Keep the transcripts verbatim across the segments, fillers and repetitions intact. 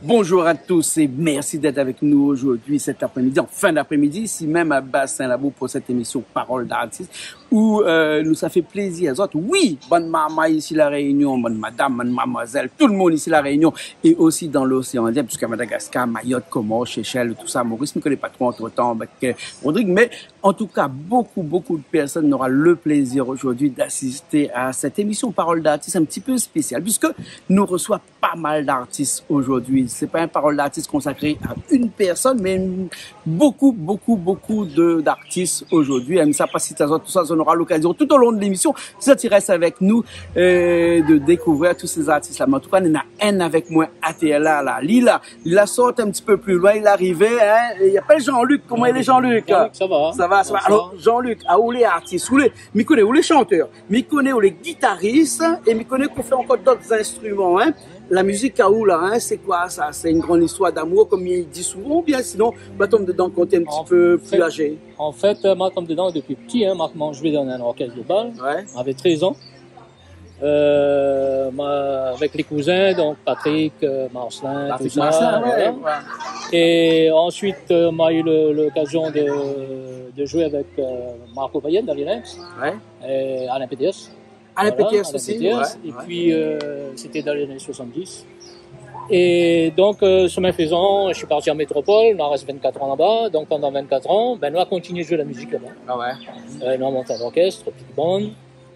Bonjour à tous et merci d'être avec nous aujourd'hui, cet après-midi, en fin d'après-midi, ici même à Bassin Labou pour cette émission Parole d'artiste, où, euh, nou sa fé plézir azot. Oui, bann marmay isi La Réunion, bann madam, bann mamwazèl, tout le monde ici La Réunion, et aussi dans l'océan Indien, puisqu'à Madagascar, Mayotte, Comores, Seychelles, tout ça, Maurice, nou koné pa tro antretan avèk, euh, Rodrigue, mais en tout cas, beaucoup, beaucoup de personnes aura le plaisir aujourd'hui d'assister à cette émission Parole d'artiste un petit peu spéciale, puisque nou resoi pa mal d'artis aujourd'hui. Sé pa in parol d'artis konsakré a in pèrsone, mé in, bokou, bokou, bokou de, d'artis aujourd'hui. Èm sa pa si sa, tout sa, zot nora lokazion tout o lon de lémision, si zot i rès avèk nou, euh, de dékouvrir tout sé zartis-la. Mé an tou ka, néna inn avèk moin atèr la, la. Li la, li la sort in ti pé pli loin, li la arivé, hein. É li apèl Jean-Luc. Koman i lé, Jean-Luc ? Jean-Luc, sa va, hein ? Sa va, sa va. Bonsoir. Alor, Jean-Luc, a, ou lé artis, ou lé, mi koné, ou lé shanteur. Mi koné ou lé gitaris é mi koné k'ou fé ankor dot instriman, hein. La mizik aou la, hein, sé koi sa ? Sé in gran zistoir d'amour, kom i di souvan, oubien sinon, ma tonm dedan kan té in ti pé pli azé ? An fèt, an fèt, euh, ma tonm dedan dopi pti, hein. Ma komansé zoué dan in orkès de bal. Ouais. Mavé trèz an. Euh, ma, avèk lé kouzin, donk Patrick, euh, Marcelin, Patrick tout sa, Marcelin, ouais, voilà. Ouais. É ansuit, euh, ma u le, lokazion de, de zoué avèk, euh, Marco Payet dan lé Lynx. Ouais. É Alain Peters. Alain Peters osi, Alain Peters. Voilà, ouais. É pi, euh, sété dan lé zané soisant-dis. É donk, euh, shomin fézan, mi lé parti an métropol, ma la rès vinn-kat an laba. Donk, pandan vinn-kat an, bin, nou la kontinié zoué la mizik laba. Ah ouais. Euh, nou la mont in orkès, Tropic Band,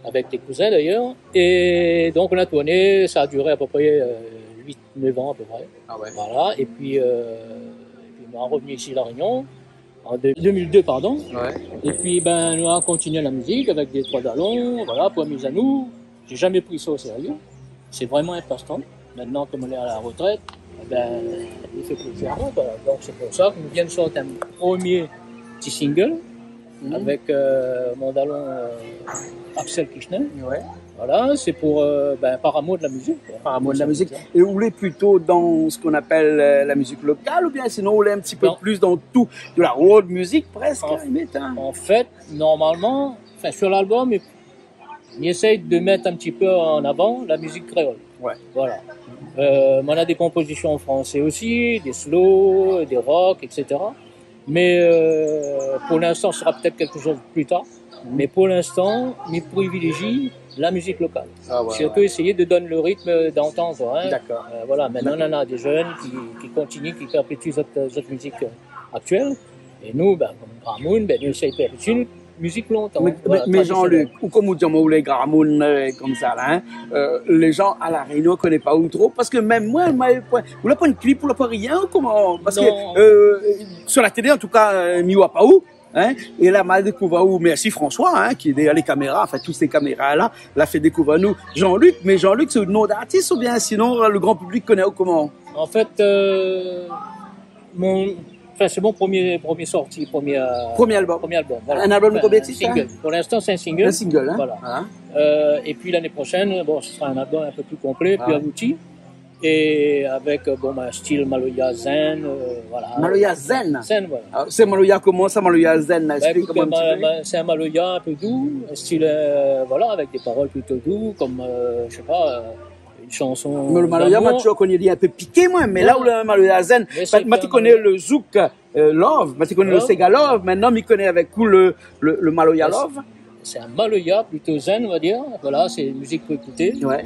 avèk dé kouzin d'ayèr. É donk, nou la tourné, sa la diré a pé pré, euh, uit, nèf an a pé pré. Ah ouais. Voilà. É pi, euh, é pi, nou la rovni isi La Rénion. An dé, dé mil dé, pardon. Ouais. É pi, bin, nou la kontinié la mizik avèk dé troi dalon, voilà, pou amiz anou. J'ai jamais pris ça au sérieux. C'est vraiment un passe-temps. Maintenant, comme on est à la retraite, eh ben, il fait plaisir à moi, quoi. Donc, c'est pour ça que nous vient de sortir un premier petit single, mhm, avec, euh, mon dalon, euh, Axel Kishner. Ouais. Voilà, c'est pour, euh, ben, par amour de la musique, quoi. Par amour de la musique. Tout simplement. Et vous voulez plutôt dans ce qu'on appelle, euh, la musique locale, ou bien sinon vous voulez un petit peu plus dans tout, de la world music presque, à la limite, hein ? Non. En, en fait, normalement, enfin, sur l'album, mi éséy de mèt in ti pé an avan la mizik kréol. Ouais. Voilà. Euh, moin néna dé konpozision an fransé osi, dé slow, dé rock, et cetera. Mé, euh, pou linstan, sa sera pétèt kékshoz pli tar. Mé pou linstan, mi privilézi la mizik lokal. Ah ouais, ouais. Sirtou éséy de donn le ritm d'antan, koi, hein. D'accord. Euh, voilà, mintnan, nou néna dé jenn ki, ki kontinié, ki pèrpétié zot, zot mizik, euh, aktièl. É nou, bin, kom gramoun, bin, nou éséy pèrpétié mizik lontan. Mé, voilà, mé, mé tradisionèl. Jean-Luc, ou kom ou di amoin, ou lé gramoun, euh, komsa la, hein, euh, lé jan a La Rénion i koné pa ou tro, parske mèm moin, moin, ou la poin de klip, ou la poin rien, ou koman ? Parske, euh, sur la télé, an tou ka, euh, mi oi pa ou, hein, é la, ma dékouv aou, mèrsi François, hein, ki lé dèrièr lé kaméra, anfin, tout sé kaméra-la, la fé dékouv anou Jean-Luc, mé Jean-Luc, sé out non d'artis, oubien sinon, le gran piblik i koné aou koman ? An fèt, euh, Mon, enfin, c'est mon premier, premier sorti, premier, euh, premier album. Premier album, voilà. Un album de combien de titres, hein ? Enfin, un single. Pour l'instant, c'est un single. Un single, hein ? Voilà. Voilà. Euh, et puis l'année prochaine, bon, ce sera un album un peu plus complet, plus abouti. Ah ouais. Et avec, euh, bon, ben, un style maloya zen, euh, voilà. Maloya zen ? Zen, voilà. Alors, c'est maloya comment ça, maloya zen, là ? Explique-moi un petit peu. Ben, écoute, euh, ma-, ma-, c'est un maloya un peu doux, un style, euh, voilà, avec des paroles plutôt doux, comme, euh, je sais pas, euh, une chanson d'amour. Mé le maloya, moin la touzour koni ali in pé piké, moin, mé la ou le maloya zen, moin té koné le zouk, euh, love, moin té koné le séga love, mintnan mi koné avèk ou le, le, le maloya love. C'est un maloya plutôt zen, on va dire. Voilà, c'est une musique pour écouter. Ouais.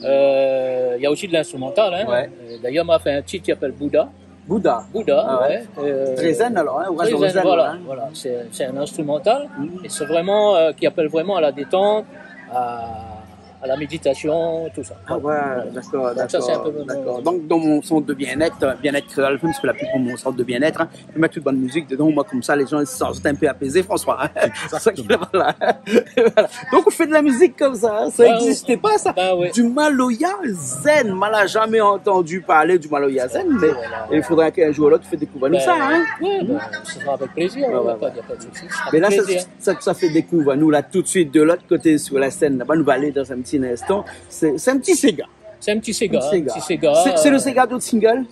Euh, il y a aussi de l'instrumental, hein. Ouais. Euh, d'ailleurs, ma fé in tit ki apèl Bouddha. Bouddha. Bouddha, ouais. Ah ouais. Euh, très zen alors, hein, très zen, voilà, hein. Voilà. C'est, c'est un instrumental, et c'est vraiment, euh, qui appelle vraiment à la détente, à, à la méditation, tout ça. Ah ouais, d'accord, d'accord. Donc ça, c'est un peu mon... Donc, dans mon centre de bien-être, euh, bien-être créole, je fais un petit peu la pub pour mon centre de bien-être, hein. Je mets toute bonne musique dedans, moin, komsa, lé jan i sort in pé apaizé, François, hein. Exactement. Voilà. Voilà. Donc, on fait de la musique comme ça, hein. Ça n'existait pas, ça. Bah ouais. Du maloya zen. Moin la jamais entendu parler du maloya zen, mais il faudra qu'un jour ou l'autre, tu fais découvrir nous ça, hein. Ouais, bah, ce sera avec plaisir, hein, il y a pas, il y a pas de souci, ce sera avec plaisir. Mais là, ça, ça, ça fait découvrir nous, là, tout de suite, de l'autre côté, sur la scène, là-bas, nou va alé dans un petit instant. C'est, c'est un petit séga. C'est un petit séga, un petit séga. C'est, c'est le séga de votre single ?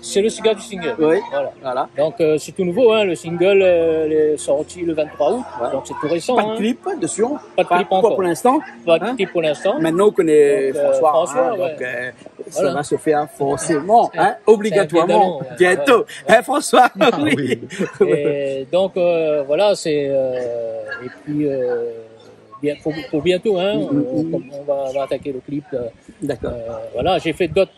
C'est le single du single. Oui, voilà. Voilà. Donc, euh, c'est tout nouveau, hein, le single, euh, il est sorti le vingt-trois août, ouais, donc c'est tout récent, hein. Pas de clip dessus, hein. Pas de clip encore. Pas, pas pour l'instant, hein. Pas de clip pour l'instant. Maintenant, on connaît François, hein, donc, euh, ça va se faire forcément, hein, obligatoirement, bientôt. Voilà. Hein, François ? Ah oui. Et donc, euh, voilà, c'est, euh, et puis, euh, bien, pour, pour bientôt, hein, on, on va, on va attaquer le clip, euh, euh, voilà, j'ai fait d'autres,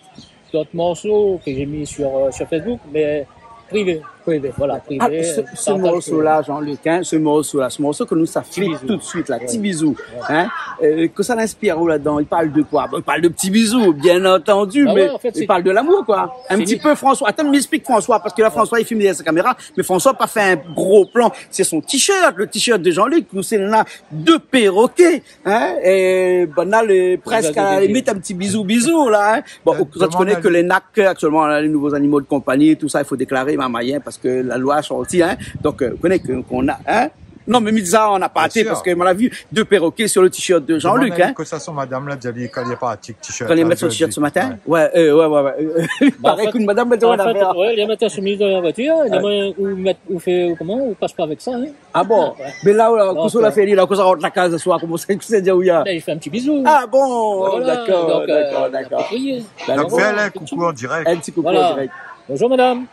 d'autres morceaux que j'ai mis sur, euh, sur Facebook, mais privé. Privé. Voilà, privé, euh, partage privé. Ah, ce, ce morceau-là, Jean-Luc, hein, ce morceau-là, ce morceau ke nou sa fé tout de suite la, Ti Bizou, hein, euh, kosa la inspir aou ladan ? I parl de koi ? Bon, i parl de pti bizou, bien entendu, mé i parl de lamour, koi. Ah ouais, en fait, c'est, c'est un petit peu François. Attends, mi ésplik François, parske la, François, li film dèrièr son kaméra, mé François la pa fé in gro plan. C'est son t-shirt, le t-shirt de Jean-Luc, ousa néna dé pérokè, hein, é banna lé prèsk a la limit in ti bizou bizou la, hein. Bon, ou koné ke lé nak aktièlman la, lé nouvo zanimo de konpani, tousa, i fo déklaré, mé moiyin, parske la loi la sorti, hein. Donk, euh, ou koné ke, k'nou na, hein. Non, mé mi di sa an aparté, parske moin la vi dé pérokè sur le t-shirt de Jean-Luc, hein. Demann ali kosa son madam la di ali kan li la parti èk t-shirt la, kan li la mèt son t-shirt se matin. Ouais, euh, ouais, ouais, ouais. I paré ke madam la di, ouais, li la mèt son shemiz dan la voitir, li la di, ou mèt, ou fé koman, ou pas pa avèk sa, hein. Ah bon ? Ouais, ouais. Mé la, euh, kosa ou la fé, la, kosa ou rant la kaz le soir, koman sa, kosa ou di, ou ya ? Ben, li fé in ti bizou. Ah bon ? Voilà, dakor, dakor, dakor. Donk, euh, li la pa krié. Donk, fé in koukou an dirèk. In ti koukou an dirèk. Voilà. Bonjour, madame.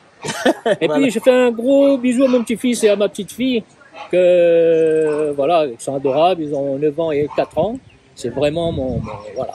Et puis, je fais un gros bisou à mon petit-fils et à ma petite-fille, que, voilà, ils sont adorables, ils ont neuf ans et quatre ans. C'est vraiment mon, mon, voilà.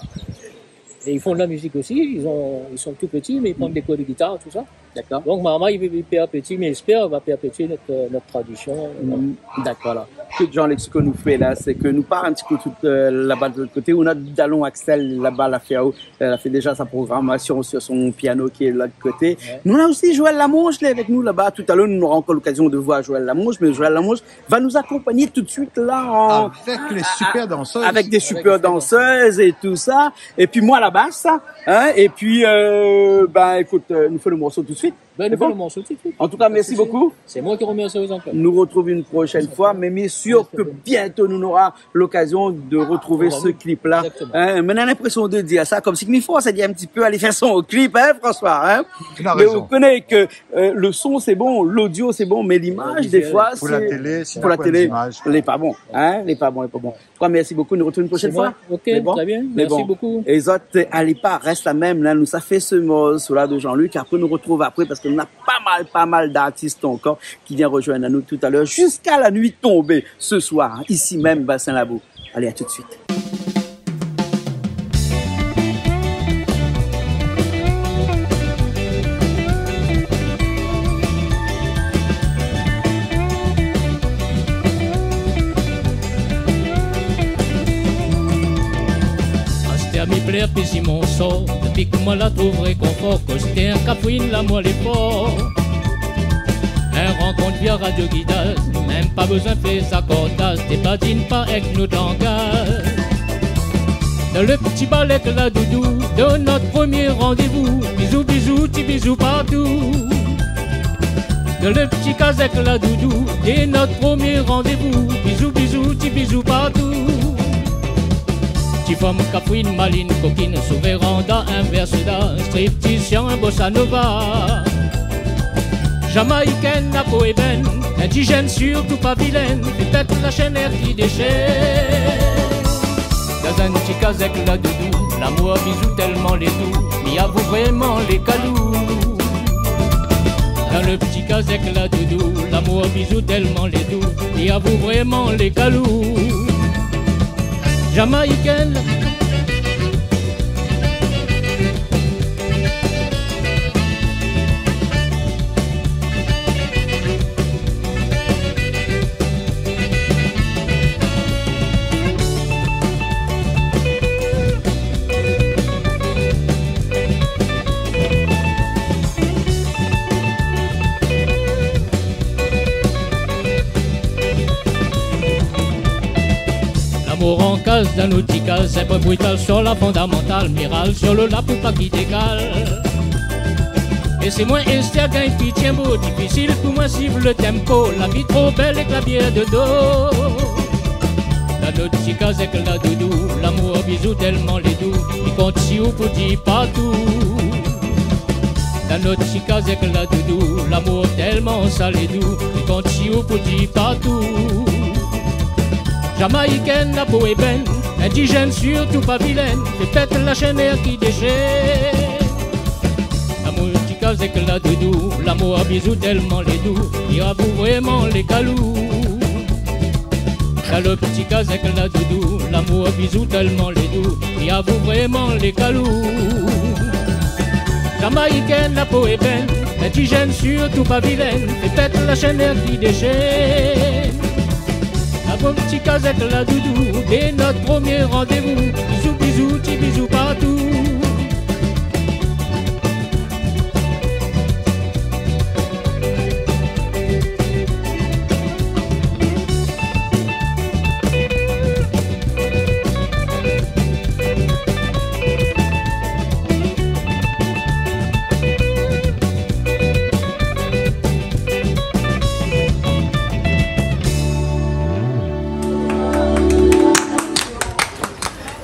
Et ils font de la musique aussi, ils ont, ils sont tout petits, mais ils prennent des cours de guitare, tout ça. D'accord. Donc, marmay, li, li pèrpétue, mi éspèr, va pèrpétié nout, euh, nout tradisyon, euh, voilà. Mm, dakor, la. Ke Jean-Luc, sak nou fé la, sé ke nou par in ti kou tout, euh, laba de lot koté, ou na dalon Axel laba, la fé, euh, la fé déza sa programasyon sur son piano ki lé de lot koté. Ouais. Nou na osi Joël Lamonge, lé avèk nou laba. Talèr, nou nora ankor l'okazyon de voir Joël Lamonge, mé Joël Lamonge va nous accompagner tout de suite là en, avec les super danseuses. Avec des super danseuses et tout ça. Et puis moi à la basse, hein, et puis, euh, ben, écoute, euh, nou fé le morso tout de suite. Ben, nou fé le morso tout de suite. Pas de souci. En tout cas, merci beaucoup. C'est moi qui remercie vous encore. Nou retrouv une prochaine fois, mais, mais sûr que bientôt nous aurons l'occasion de retrouver ce clip-là. Exactement. Hein, mé nou na l'inpression de dir sa konmsi ke mi fors ali in ti pé alé fé son clip, hein, François, hein ? Tu as raison. Mé ou koné ke Euh, le son, c'est bon, l'audio, c'est bon, mé l'image, défoi, sé... Pou la télé, si na poin d'imaz, lé pa bon, hein, lé pa bon, lé pa bon. An tou ka, merci beaucoup, nou retrouv une prochaine fois. C'est moi. Ok, très bien. Merci beaucoup. Mé bon. É zot, alé pa, rès la mèm, la, nou sa fé se morso-la de Jean-Luc, apré nou retrouv apré, parske nou na pa mal, pa mal d'artis ankor ki vien rejoindre anou talèr, jusqu'à la nuit tombée, ce soir, ici même, Bassin Labou. Allez, à tout de suite. Astèr mi plèr pi si mon sor, dopi koman la trouv rékonfor, koté in kafrine lamour lé for. In rankont via radio gidaz, mèm pa bezoin fé zakordaz, té badine pa èk nout langaz. Dan le pti bal èk la doudou, de nout promié randévou, bizou, bizou, ti bizou partou. Dan le pti kaz èk la doudou, de nout promié randévou, bizou, bizou, ti bizou partou. Ti fanm kafrine, maline, kokine, sou véranda, in vèr soda, striptease, in bossa nova. Jamaïkèn, afro-ébèn, indigèn, sirtou pa vilèn, fé pèt la shèn, èr ki déshèr. Dan in ti kaz èk la doudou, lamour bizou tèlman lé dou, mi avou vréman lé kalou. Dan le pti kaz èk la doudou, lamour bizou tèlman lé dou, mi avou vréman lé kalou. Jamaïkèn. Lamour an kaz, dan nout ti kaz, sé pa brital, sir la fondamantal, miral sir lo la pou pa ki dékal. É sé moin Estèr gingn pitié bo, difisil pou moin suiv le tempo, la vi tro bèl èk la bièr de do. Dan nout ti kaz èk la doudou, lamour bizou tèlman lé dou, mi kont si ou pou di partou. Dan nout ti kaz èk la doudou, lamour tèlman sa lé dou, i kont si ou pou di partou. Jamaïkèn, la po ébèn, indijèn sirtou pa vilèn, pétèt la shènèr ki déshèn. Lamour ti kaz èk la doudou, lamour bizou tèlman lé dou, i avou vréman lé kalou. Salop ti kaz èk la doudou, lamour bizou tèlman lé dou, i avou vréman lé kalou. Jamaïkèn, la po ébèn, indijèn sirtou pa vilèn, pétèt la shènèr ki déshèn. Lamour ti kaz èk la doudou, dès nout promié randévou, bizou, bizou, ti bizou partou.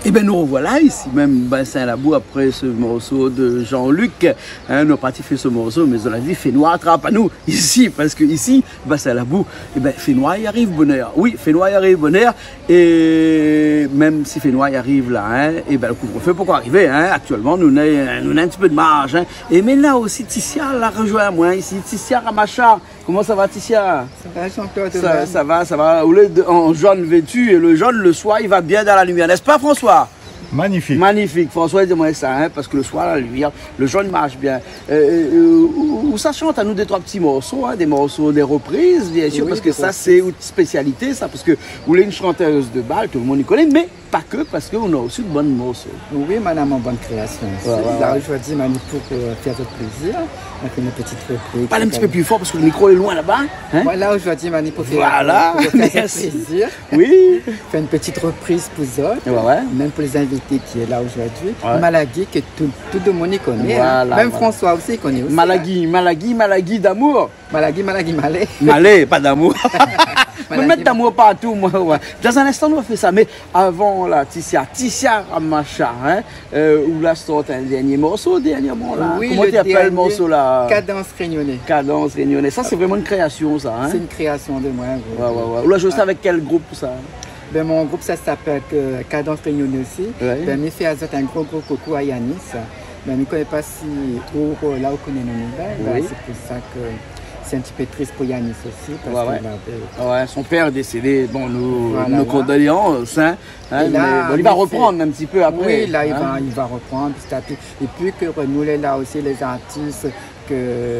Ében, nou rovoila isi mèm, Bassin Labou, apré se morso de Jean-Luc. In, nou la parti fé se morso, mé zot la di, Fénois trap anou isi, parske isi, Bassin Labou, ében, Fénois i ariv bonèr. Wi, Fénois i ariv bonèr. É mèm si Fénois i ariv la, in, ében, le kouvre-feu pankor arivé, in. Aktièlman, nou néna, nou néna in ti pé de marj, in. É mintnan osi, Ticia la rozoinn amoin isi. Ticia Ramacha. Koman sa va, Ticia ? Sa va, Jean-Claude, sa va, sa va. Ou lé de, an jaune vêtu, é le jaune, le soir, i va bien dan la limièr, n'est-ce pas, François ? Magnifique. Magnifique. François i di amoin sa, in, parske le soir, la limièr, le jaune i marsh bien. Euh, euh, ou, ou sa shant anou dé troi ti morso, in, dé morso, dé repriz, bien sir, parske sa, sé out spésialité, sa, parske ou lé in shantèz de bal, tout le moun i koné, mé pa ke, parske ou néna osi de bon morso. Wi, mwin néna mon bann kréasion osi. Wé, wé, wé. La, zordi, mwin la ni pou, euh, fé zot plézir. Mwin la fé in ti repriz. Parl in ti pé pli for parske le mikro lé loin laba, in ? Voilà, zordi, mwin la ni pou fé, pou fé zot plézir. Voilà, mèrsi. Wi. Fé in ti repriz pou zot. Wé, wé. Mèm pou lé zinvité ki lé la zordi. Wé. Malagi, ke tout, tout le moun i koné, in. Voilà, voilà. Mèm François osi i koné osi, in. Malagi, Malagi, Malagi d'amour. Malagi, Malagi, Malé. Malé, pa d'amour. Malagi, Malé. Mwin mèt d'amour partou, mwin, wé. Dan in instan, nou va fé sa. Mé avan, la, Ticia, Ticia Ramacha, in, euh, ou la sort in dèrnié morso dèrnièrman, la. Wi, le dèrnié. Koman i apèl le morso, la ? Cadence Réunionnais. Cadence Réunionnais. Sa, sé vréman in kréasion, sa, in ? Sé in kréasion de mwin, wi. Wé, wé, wé. Ou la zoué sa avèk kèl group, sa ? Ben, mon group, sa i apèl, euh, Cadence Réunionnais osi. Wé. Ben, mi fé azot in gro, gro koukou a Yanis. Ben, mi koné pa si ou, la ou koné nouvèl, ben, sé pou sa ke sé in ti pé tris pou Yanis osi, parske la, euh, wé, son pèr lé désédé. Bon, nou, voilà, nou kondoléans, in, in, é la, mé bon, li va roprann in ti pé apré, wi, la, li va, li va roprann, pti a pti. É pi ke nou lé la osi, lé zartis, ke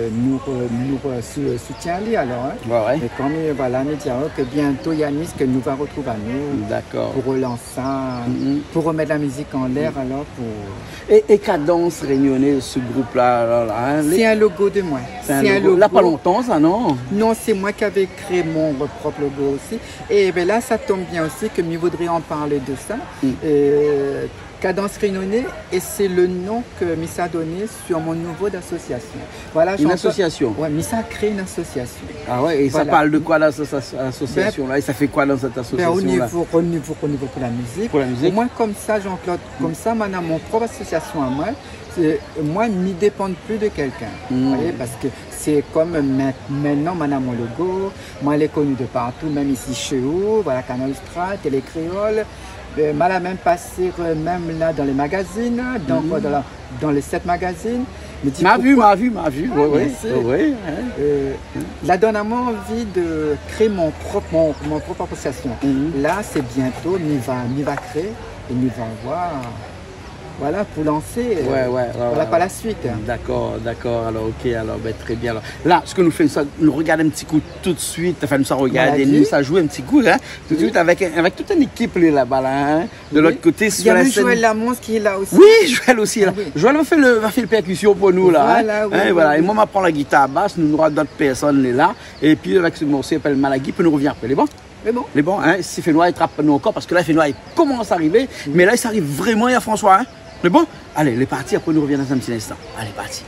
nou, nou sou-, soutien ali, alor, in. Wé, wé. É kom, euh, voilà, nou di, ah, ke bientôt, Yanis, ke nou va rotrouv anou, dakor, pou relans sa, pou romèt la mizik anlèr, alor, pou... É, é Cadence Réunionnais, se group-la, la, la, in, sé in logo de mwin. Sé in logo. La pa lontan, sa, non ? Non, sé mwin ki avé kréé mon prop logo osi. É ben la, sa i tonm bien osi ke mi voudré an parl de sa. Euh, Cadence Réunionnais, é sé le non ke mi sa doné sur mon nouvo asosiasion. Voilà, Jean-Claude. In asosiasion ? Wé, mi sa kréé in asosiasion. Ah wé, é sa parl de koi, la, sa, sa, asosiasion-la ? É sa fé koi dan sèt asosiasion-la ? Ben, o nivo, o nivo, o nivo pou la mizik. Pou la mizik. Mwin, komsa, Jean-Claude, komsa, mwin néna mon prop asosiasion amwin. Sé, mwin, mi dépan pli de kèlkin. Ou voyé, parske sé kom mintnan, mwin néna mon logo, mwin lé koni de partou, mèm isi shé ou, voilà, Kanal Austral, Télé Kréol. Euh, mwin la mèm pasé, euh, mèm la dan lé magazine, donk, euh, dan la, dan lé sèt magazine. Mé di, ma vi, ma vi, ma vi, wi, wi. Mèrsi. Wi, wi, in. Euh, la donn amwin anvi de kréé mon prop, mon, mon prop asosiasion. La, sé bientôt, mi va, mi va kréé, é mi va voir. Voilà, pou lansé, euh, wé, wé, wé, voilà, wé, par la suite. Dakor, dakor. Alor, OK, alor, ben, trè bien, alor. La, sak nou fé, sa, nou rogard in ti kou tout de suit, anfin, nou sa rogard, Malagi, nou sa zoué in ti kou, in, tout de suit avèk, avèk tout in ékip, lé laba, la, in, de lot koté, sur la sèn. Wi. Néna Joël Lamons ki lé la osi. Wi, Joël osi lé la. Ah wi. Joël va fé le, va fé le pèrkision pou nou, la, in. Voilà, wi, wi. É mwin, ma pran la gitar bas, nou, nou nora dot pèrsone lé la. É pi, avèk se morso i apèl Malagi, pi nou rovien apré. Lé bon ? Lé bon. Lé bon, in, si Fénois i trap nou ankor, parske la, Fénois i komans arivé, mé la, i ariv vréman, néna François, in. Lé bon ? Alé, lé parti, apré nou rovien dan in ti instan. Alé, parti.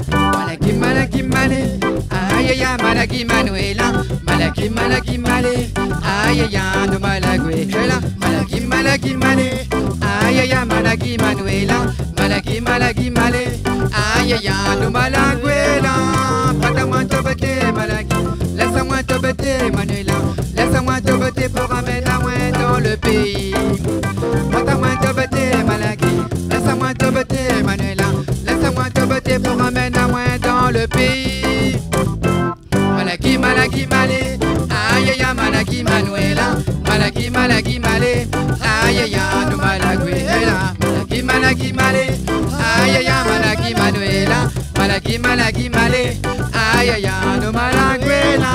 Malagi, Malaki Manuela, malaki, malaki malé, ayaya, no malagwé la. Malaki, malaki malé, ayaya, malaki Manuela, malaki, malaki malé, ayaya, no malagwé la. Prèt amoin ton boté, malaki, lès amoin ton boté, Manuela, lès amoin ton boté pou ramèn amoin dan le péi. Prèt amoin ton boté, malaki, lès amoin ton boté, Manuela, lès amoin ton boté pou ramèn amoin dan le péi. Malaki, malaki malé, ayaya, malaki Manuela, malaki, malaki malé, ayaya, no malagwé la. Malaki, malaki malé, ayaya, malaki Manuela, malaki, malaki malé, ayaya, no malagwé la.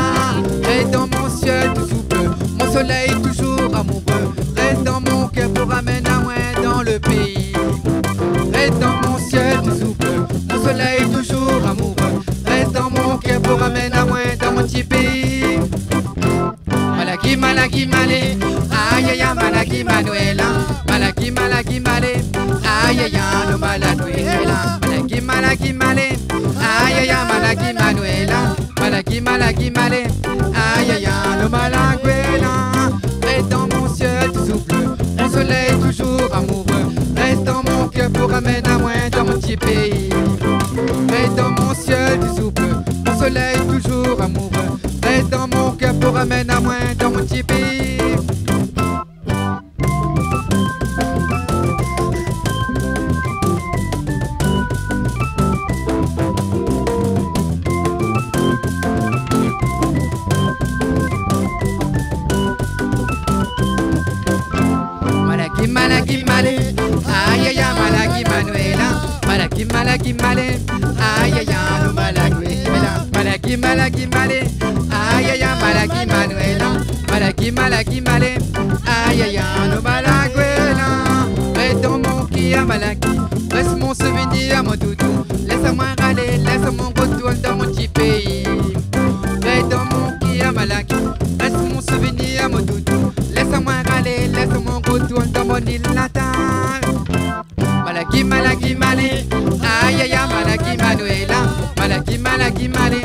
Reste dans mon ciel toujours bleu, mon soleil toujours amoureux. Reste dans mon cœur pou ramèn amoin dan le péi. Reste dans mon ciel toujours bleu, mon soleil toujours amoureux. Reste dans mon cœur pou ramèn amoin dan mon ti péi. Malaki, malaki malé, ayaya, malaki Manuela, malaki, malaki malé, ayaya, no malagwé la. Malaki, malaki malé, ayaya, malaki Manuela, malaki, malaki malé, ayaya, no malagwé la. Reste dans mon ciel toujours bleu, mon soleil toujours amoureux. Reste dans mon cœur pou ramèn amoin dan mon ti péi. Reste dans mon ciel toujours bleu, mon soleil toujours amoureux. Reste dans mon cœur pou ramèn amoin dan mon ti péi. Malaki, malaki malé, ayaya, malaki Manuela, malaki, malaki malé, ayaya, no malagwé la. Malaki, malaki malé, ayaya, malaki Manuela, malaki, malaki malé, ayaya, no malagwé la. Reste dans mon cœur, malaki, reste mon souvenir, mon doudou. Lès amoin alé, lès amoin retourn dan mon ti péi. Reste dans mon cœur, malaki, reste mon souvenir, mon doudou. Lès amoin alé, lès amoin retourn dan mon île natale. Malaki, malaki malé, ayaya, malaki Manuela, malaki, malaki malé,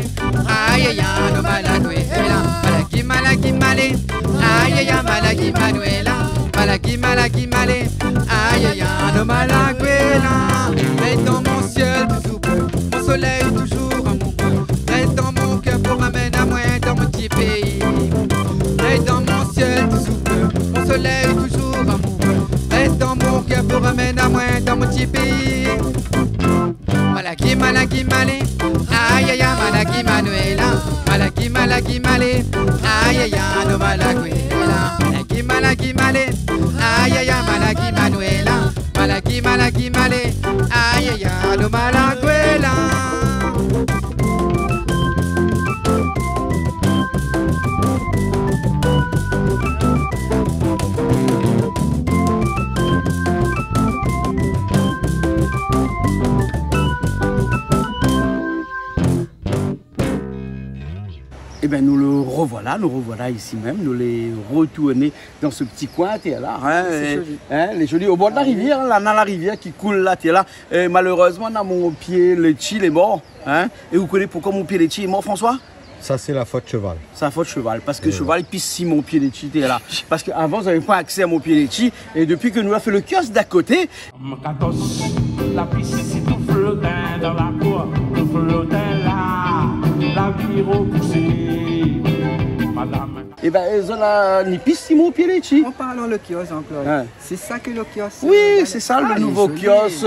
ayaya, no malagwé la. Malaki, malaki malé, ayaya, malaki Manuela, malaki, malaki malé, ayaya, no malagwé la. Reste dans mon ciel toujours bleu, mon soleil toujours amoureux. Reste dans mon cœur pou ramèn amoin dan mon ti péi. Reste dans mon ciel toujours bleu, mon soleil toujours amoureux. Reste dans mon cœur pou ramèn amoin dan mon ti péi. Malaki, malaki malé, ayaya, malaki Manuela, malaki, malaki malé, ayaya, no malagwé la. Malaki, malaki malé, ayaya, malaki Manuela, malaki, malaki malé, ayaya, no malagwé la. Ében, nou le revoilà, nou revoilà isi mèm, nou lé retourné dan se ti koin, té la, in, sé zoli. In, lé zoli, o bor de la rivièr, la, na la rivièr ki koul la, té la. É malérèzman, na mon pié létshi lé mor, in. É ou koné poukoi mon pié létshi lé mor, François ? Sa sé la fot sheval. Sé la fot sheval, parske sheval i pis si mon pié létshi, té la. Parske avan, zavé pa aksé a mon pié létshi, é dopi ke nou la fé le kiosk d'a koté, Katos, la pis, si tout flotin dan la kour, tout flotin la, la vi repousé. Madam. Ében, zot la ni pis si mon pié létshi. En parlant le kios, Jean-Claude, sé sa ke le kios, oui, sé sa, le nouvo kios,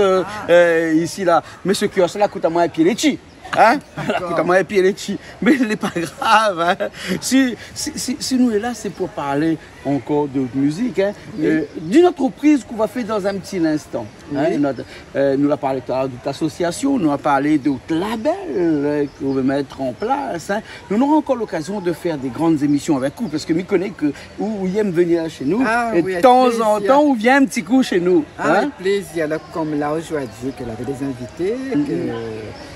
isi la. Mé se kios la i kout amoin in pié létshi. In ? Dakor. Kout amoin in pié létshi. Mé lé pa grav, in. Si, si, si, si nou lé la, sé pou parl ankor de mizik, in. Oui. Euh, d'une entreprise qu'on va faire dans un petit instant. In, oui. Nout, euh, nou la parl talèr de out asosiasion, nou la parl de out label, euh, ke ou vé mèt an plas, in. Nou nora ankor lokazion de fèr dé grann émision avèk ou, parske mi koné ke ou, ou yèm vnir shé nou, é de tan an tan, ou vien in ti kou shé nou, in. Ah oui, avec plaisir. Alors, comme là, aujourd'hui, que là, il y avait des invités, que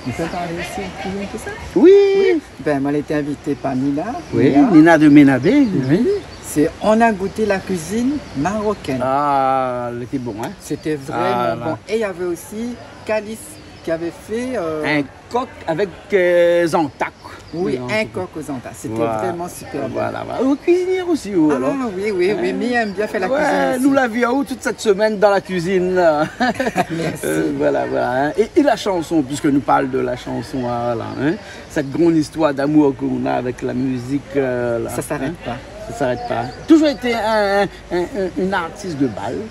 on peut parler aussi un petit peu de ça ? Oui. Oui. Ben, moin lété invité par Nina. Oui, Nina. Nina de Ménabé, oui. C'est, on a goûté la cuisine marocaine. Ah, lété bon, in. C'était vraiment bon. Et il y avait aussi Calice qui avait fait, euh, un coq avec, euh, zantak. Oui, in kok o zantas. Sété vréman sipèr. Voilà, voilà. Ou kuizinièr osi, ou, alor ? Ah oui, oui, oui, mi èm bien fé la kuizine osi. Nou la vi aou tout sèt semèn dan la kuizine, la. Mèrsi. Voilà, voilà. É, é la shanson, puisk nou parl de la shanson, voilà, sèt gran zistoir d'amour ke ou na avèk la mizik, la. Sa i arèt pa. Sa i arèt pa. Toujour été in, in, in, in artis de bal.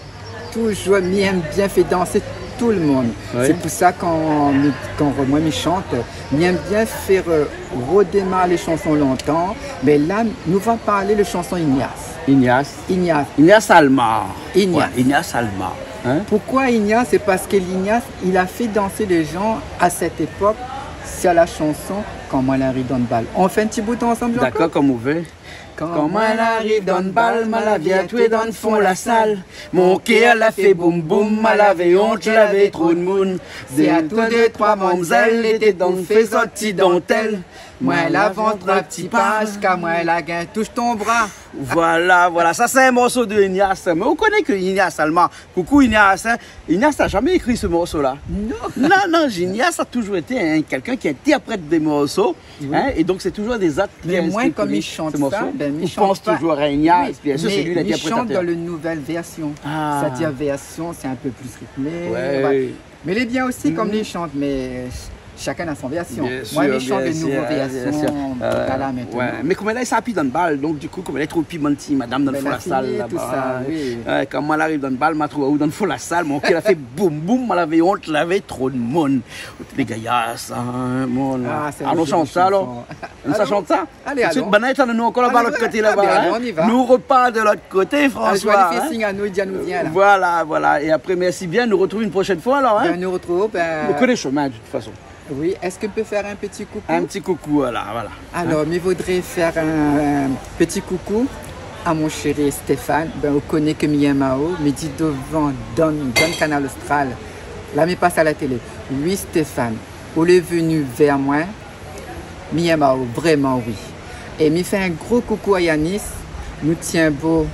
Toujour, mi èm bien fé dansé tout le moun. Oui. Sé pou sa kan mi, kan moin mi shant, mi èm bien fé, eu, rodémar lé shanson lontan. Mé la, nou va parl de shanson Ignace. Ignace. Ignace. Ignace Almar. Ignace. Ouais, Ignace Almar. Hein ? Poukoi Ignace ? Sé parske Ignace, li la fé dansé lé jan a sèt épok, sé la shanson Kan moin la ariv dan bal. Nou fé in ti bout ansanm, Jean-Claude ? Dakor, kom ou vé. Kan moin la ariv dan bal, ma la vi atoué dan fon la sal. Mon kèr la fé boum boum, ma lavé ont, lavé tro d'moun. Sé atou dé troi mamzèl, lété dan fé sorti dantèl. Moin la vann troi ti pa, ziska moin la gingn toush ton bra. Voilà, voilà. Sa sé in morso de Ignace. Mé ou koné ke Ignace Almar, koukou Ignace, hein. Ignace la zamé ékri se morso-la. Non. Non, non, Ignace la toujour été in, kèlkin ki intèrprèt dé morso. Oui. Hein, é donk sé toujour dé zot ki inspir morso. Mé moin, kom mi shant sa, bin, mi shant pa. Ou pans toujour a Ignace, bien sir, sé li lintèrprétatèr. Mé mi shant dan le nouvèl vèrsion. Ah. Sétadir vèrsion, sé in pé pli ritmé, voilà. Ouais. Mé lé bien osi, kom li shant, mé shakinn na son vèrsion. Bien sir, bien sir, bien sir. Moin, mi shant le nouvo vèrsion, voilà, mintnan. Ouais. Mé koméla, sa i pi dan bal, donk, di kou, koméla, i trouv pi bann ti madam dan fon la sal, laba. Mé la fini tousa, oui. Ouais, kan moin la ariv dan bal, ma trouv aou dan fon la sal, mon kèr la fé boum boum, ma lavé ont, lavé tro d'moun. Tout lé gayar, sa, hein, mon. Ah, sé in joli shanson. Alon shant sa, alor. Nou sa shant sa ? Alé, alon. Tout suit, banna i atann anou ankor laba, lot koté laba, hein. Alé, ouais. Alé, on y va. Nou ropar de lot koté, François, hein. Ah, mi sa fé sign anou, i di anou vien la. Voilà, voilà. É apré, mèrsi bien. Nou artrouv in proshèn foi, alor, hein. Bin, nou artrouv, bin. Ou koné shomin, de tout fason. Oui, èske mi pé fé in ti koukou ? In ti koukou, voilà, voilà. Alor, mi voudré fé in, in ti koukou a mon shéri Stéphane. Bin, ou koné ke mi èm aou, mi di dovan, dan, dan Kanal Austral. La, mi pas a la télé. Oui, Stéphane, ou lé vni vèr moin. Mi èm aou vréman, oui. É mi fé in gro koukou a Yanis. Nou tienbo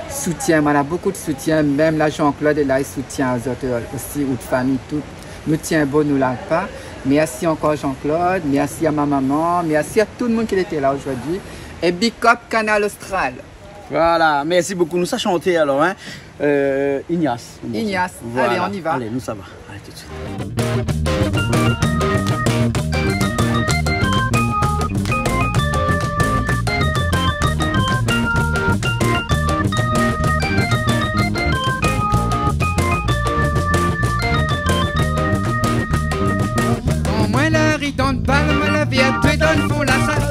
soutien, moin la bokou de soutien, mèm la Jean-Claude lé la, li soutien azot, eu, osi, out fami, tout. Nou tienbo, nou larg pa. Mèrsi ankor Jean-Claude, mèrsi a ma maman, mèrsi a tout le moun ki lété la zordi. É big up Kanal Austral. Voilà, mèrsi bokou. Nou sa shanté alor, hein. Eu, Ignace. Ignace. Voilà. Alé, on y va. Alé, nou sava. Alé, tout de suite. Kan moin la ariv dan bal, ma lavé atoué dan fon la sal.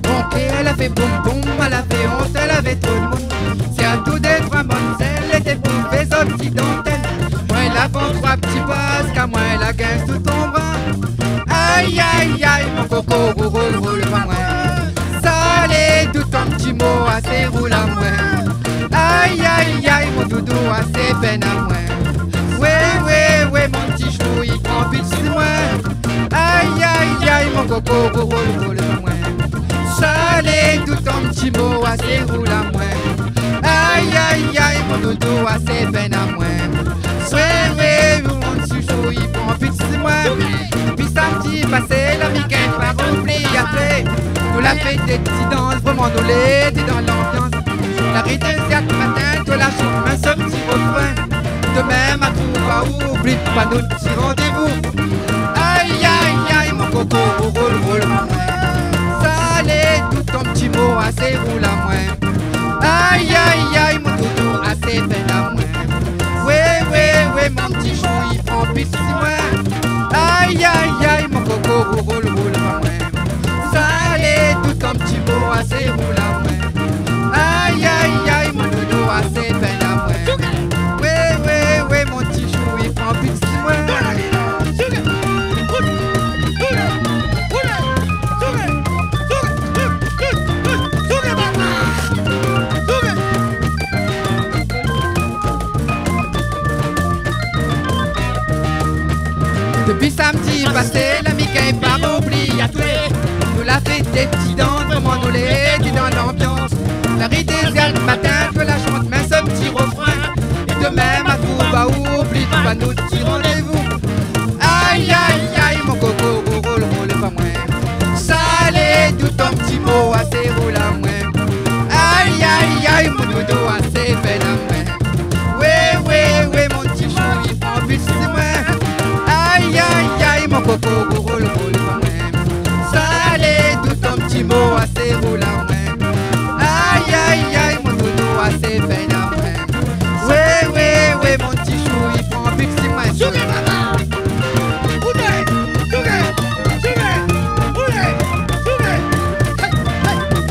Mon kèr la fé boum boum, ma lavé ont, lavé tro d'moun. Sé atou dé troi mamzèl, lété pou fé sorti dantèl. Moin la vann troi ti pa, ziska moin la gingn sou ton bra. Ay, ay, ay, mon koko, roul, roul, roul pa moin. Sa lé doudou, in ti mo asé roul amoin. Ay, ay, ay, mon doudou, asé pèn amoin. Wé, wé, wé, mon ti chou, i pran pit si moin. Ay, ay, ay, mon koko, roul, roul, roul pa moin. Sa lé doudou, in ti mo asé roul amoin. Ay, ay, ay, mon doudou, asé pèn amoin. Wé, wé, mon ti chou, i pran pit si moin. Dopi samdi pasé, la mi gingn pa oubli apré. Nou la fé dé ti dans, vréman nou lété dan lanbians. La ri dé zèr di matin, toi la shant in ti refrin. Domin ma trouv aou, oubli pa nout ti randévou. Ay, ay, ay, mon koko, roul, roul, roul. Sa lé doudou, in ti mo asé roul amoin. Ay, ay, ay, mon doudou, asé pèn amoin. Wé, wé, wé, mon ti chou, i pran pit si moin. Ay, ay, ay, mon koko, roul, roul, roul pa moin. Sa lé doudou, in ti mo asé roul amoin. Ay, ay, ay, mon doudou, asé pèn amoin. Wé, wé, wé, mon ti chou, i pran pit si moin. Dopi samdi pasé, la mi gingn pa oubli apré. Nou la fé dé ti dans, vréman nou lété dan lanbians. La ri dé zèr di matin, toi la shant in ti refrin. É domin ma trouv aou, oubli pa nout ti randévou. Ay, ay, ay, mon koko, roul, roul, roul pa moin. Sa lé dou Roul, roul, roul, pa mwin. Salé, tout ton ti mo, asé roul amoin. Ay, ay, ay, mon toutou, asé fèn amoin. Wé, wé, wé, mon ti chou, i pran pik si mwin. Souké, papa. Oulé, souké, souké, oulé, souké. Hey, hey,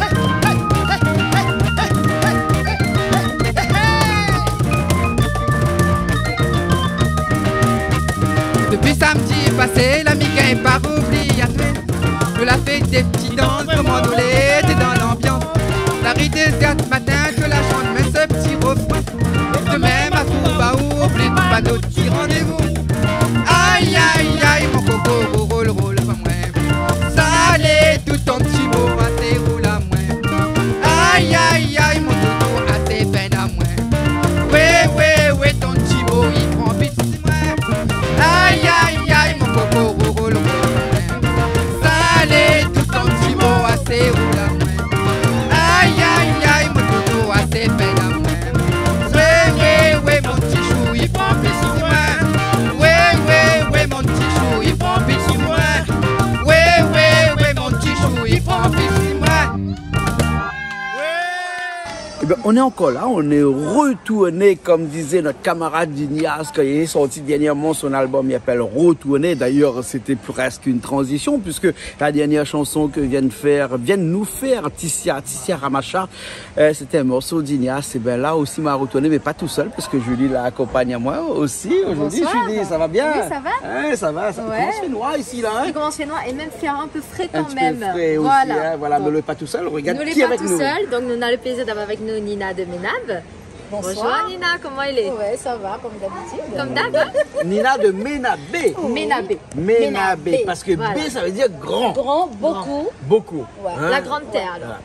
hey, hey. Dopi samdi pasé, la mi gingn pa oubli atwé. Nou la fé dé ti dans, koman nou lété dan lanbians. La ri dé zyèt matin, ke la shant mèm se ti refrin. Domin matin, ba oubli pa nout ti randévou. Ay, ay, ay, mon koko, roul, roul, pa mwin. Salé, tout ton ti mo, asé roul amoin. Ay, ay, ay, mon toutou, asé fèn amoin. Wé, wé, wé, ton ti mo, i pran pik si mwin. Ay, ay, ay, mon koko, roul, roul, roul. Salé, tout ton ti mo, asé roul amoin. Ay, ay, ay, mon toutou, asé fèn amoin. Wé, wé, wé, mon ti chou, i pran pik si mwin. Wé, wé, wé, mon ti chou, i pran pik si mwin. Wé, wé, wé, mon ti chou, i pran pik si mwin. Eh ben, on est encore là, on est retourné, comme disait notre camarade Dinias, quand il est sorti dernièrement son album, il appelle Retourné. D'ailleurs, c'était presque une transition, puisque la dernière chanson que vient de faire, vient de nous faire Ticia, Ticia Ramacha, euh, c'était un morceau d'Ignace. Et ben là aussi, m'a retourné, mais pas tout seul, parce que Julie l'a accompagné à moi aussi aujourd'hui. Bonsoir. Julie, ça va bien ? Oui, ça va. Hein, ça va, ça commence à faire noir ici, là, hein ? Il commence à faire noir et même faire un peu frais quand même. Un petit peu frais aussi, hein, voilà. Bon. Mais on n'est pas tout seul, regarde qui est avec nous. Nous n'est pas tout seul, donc nous avons le plaisir d'avoir avec nous Nina de Ménab. Bonsoir. Bonjour Nina, comment il est ? Ouais, ça va, comme d'habitude. Comme d'hab, hein ? Nina de Ménabé. Ménabé. Ménabé, parce que B, ça veut dire grand. Grand, beaucoup. Beaucoup. Ouais. Hein ? La grande terre, alors. Voilà.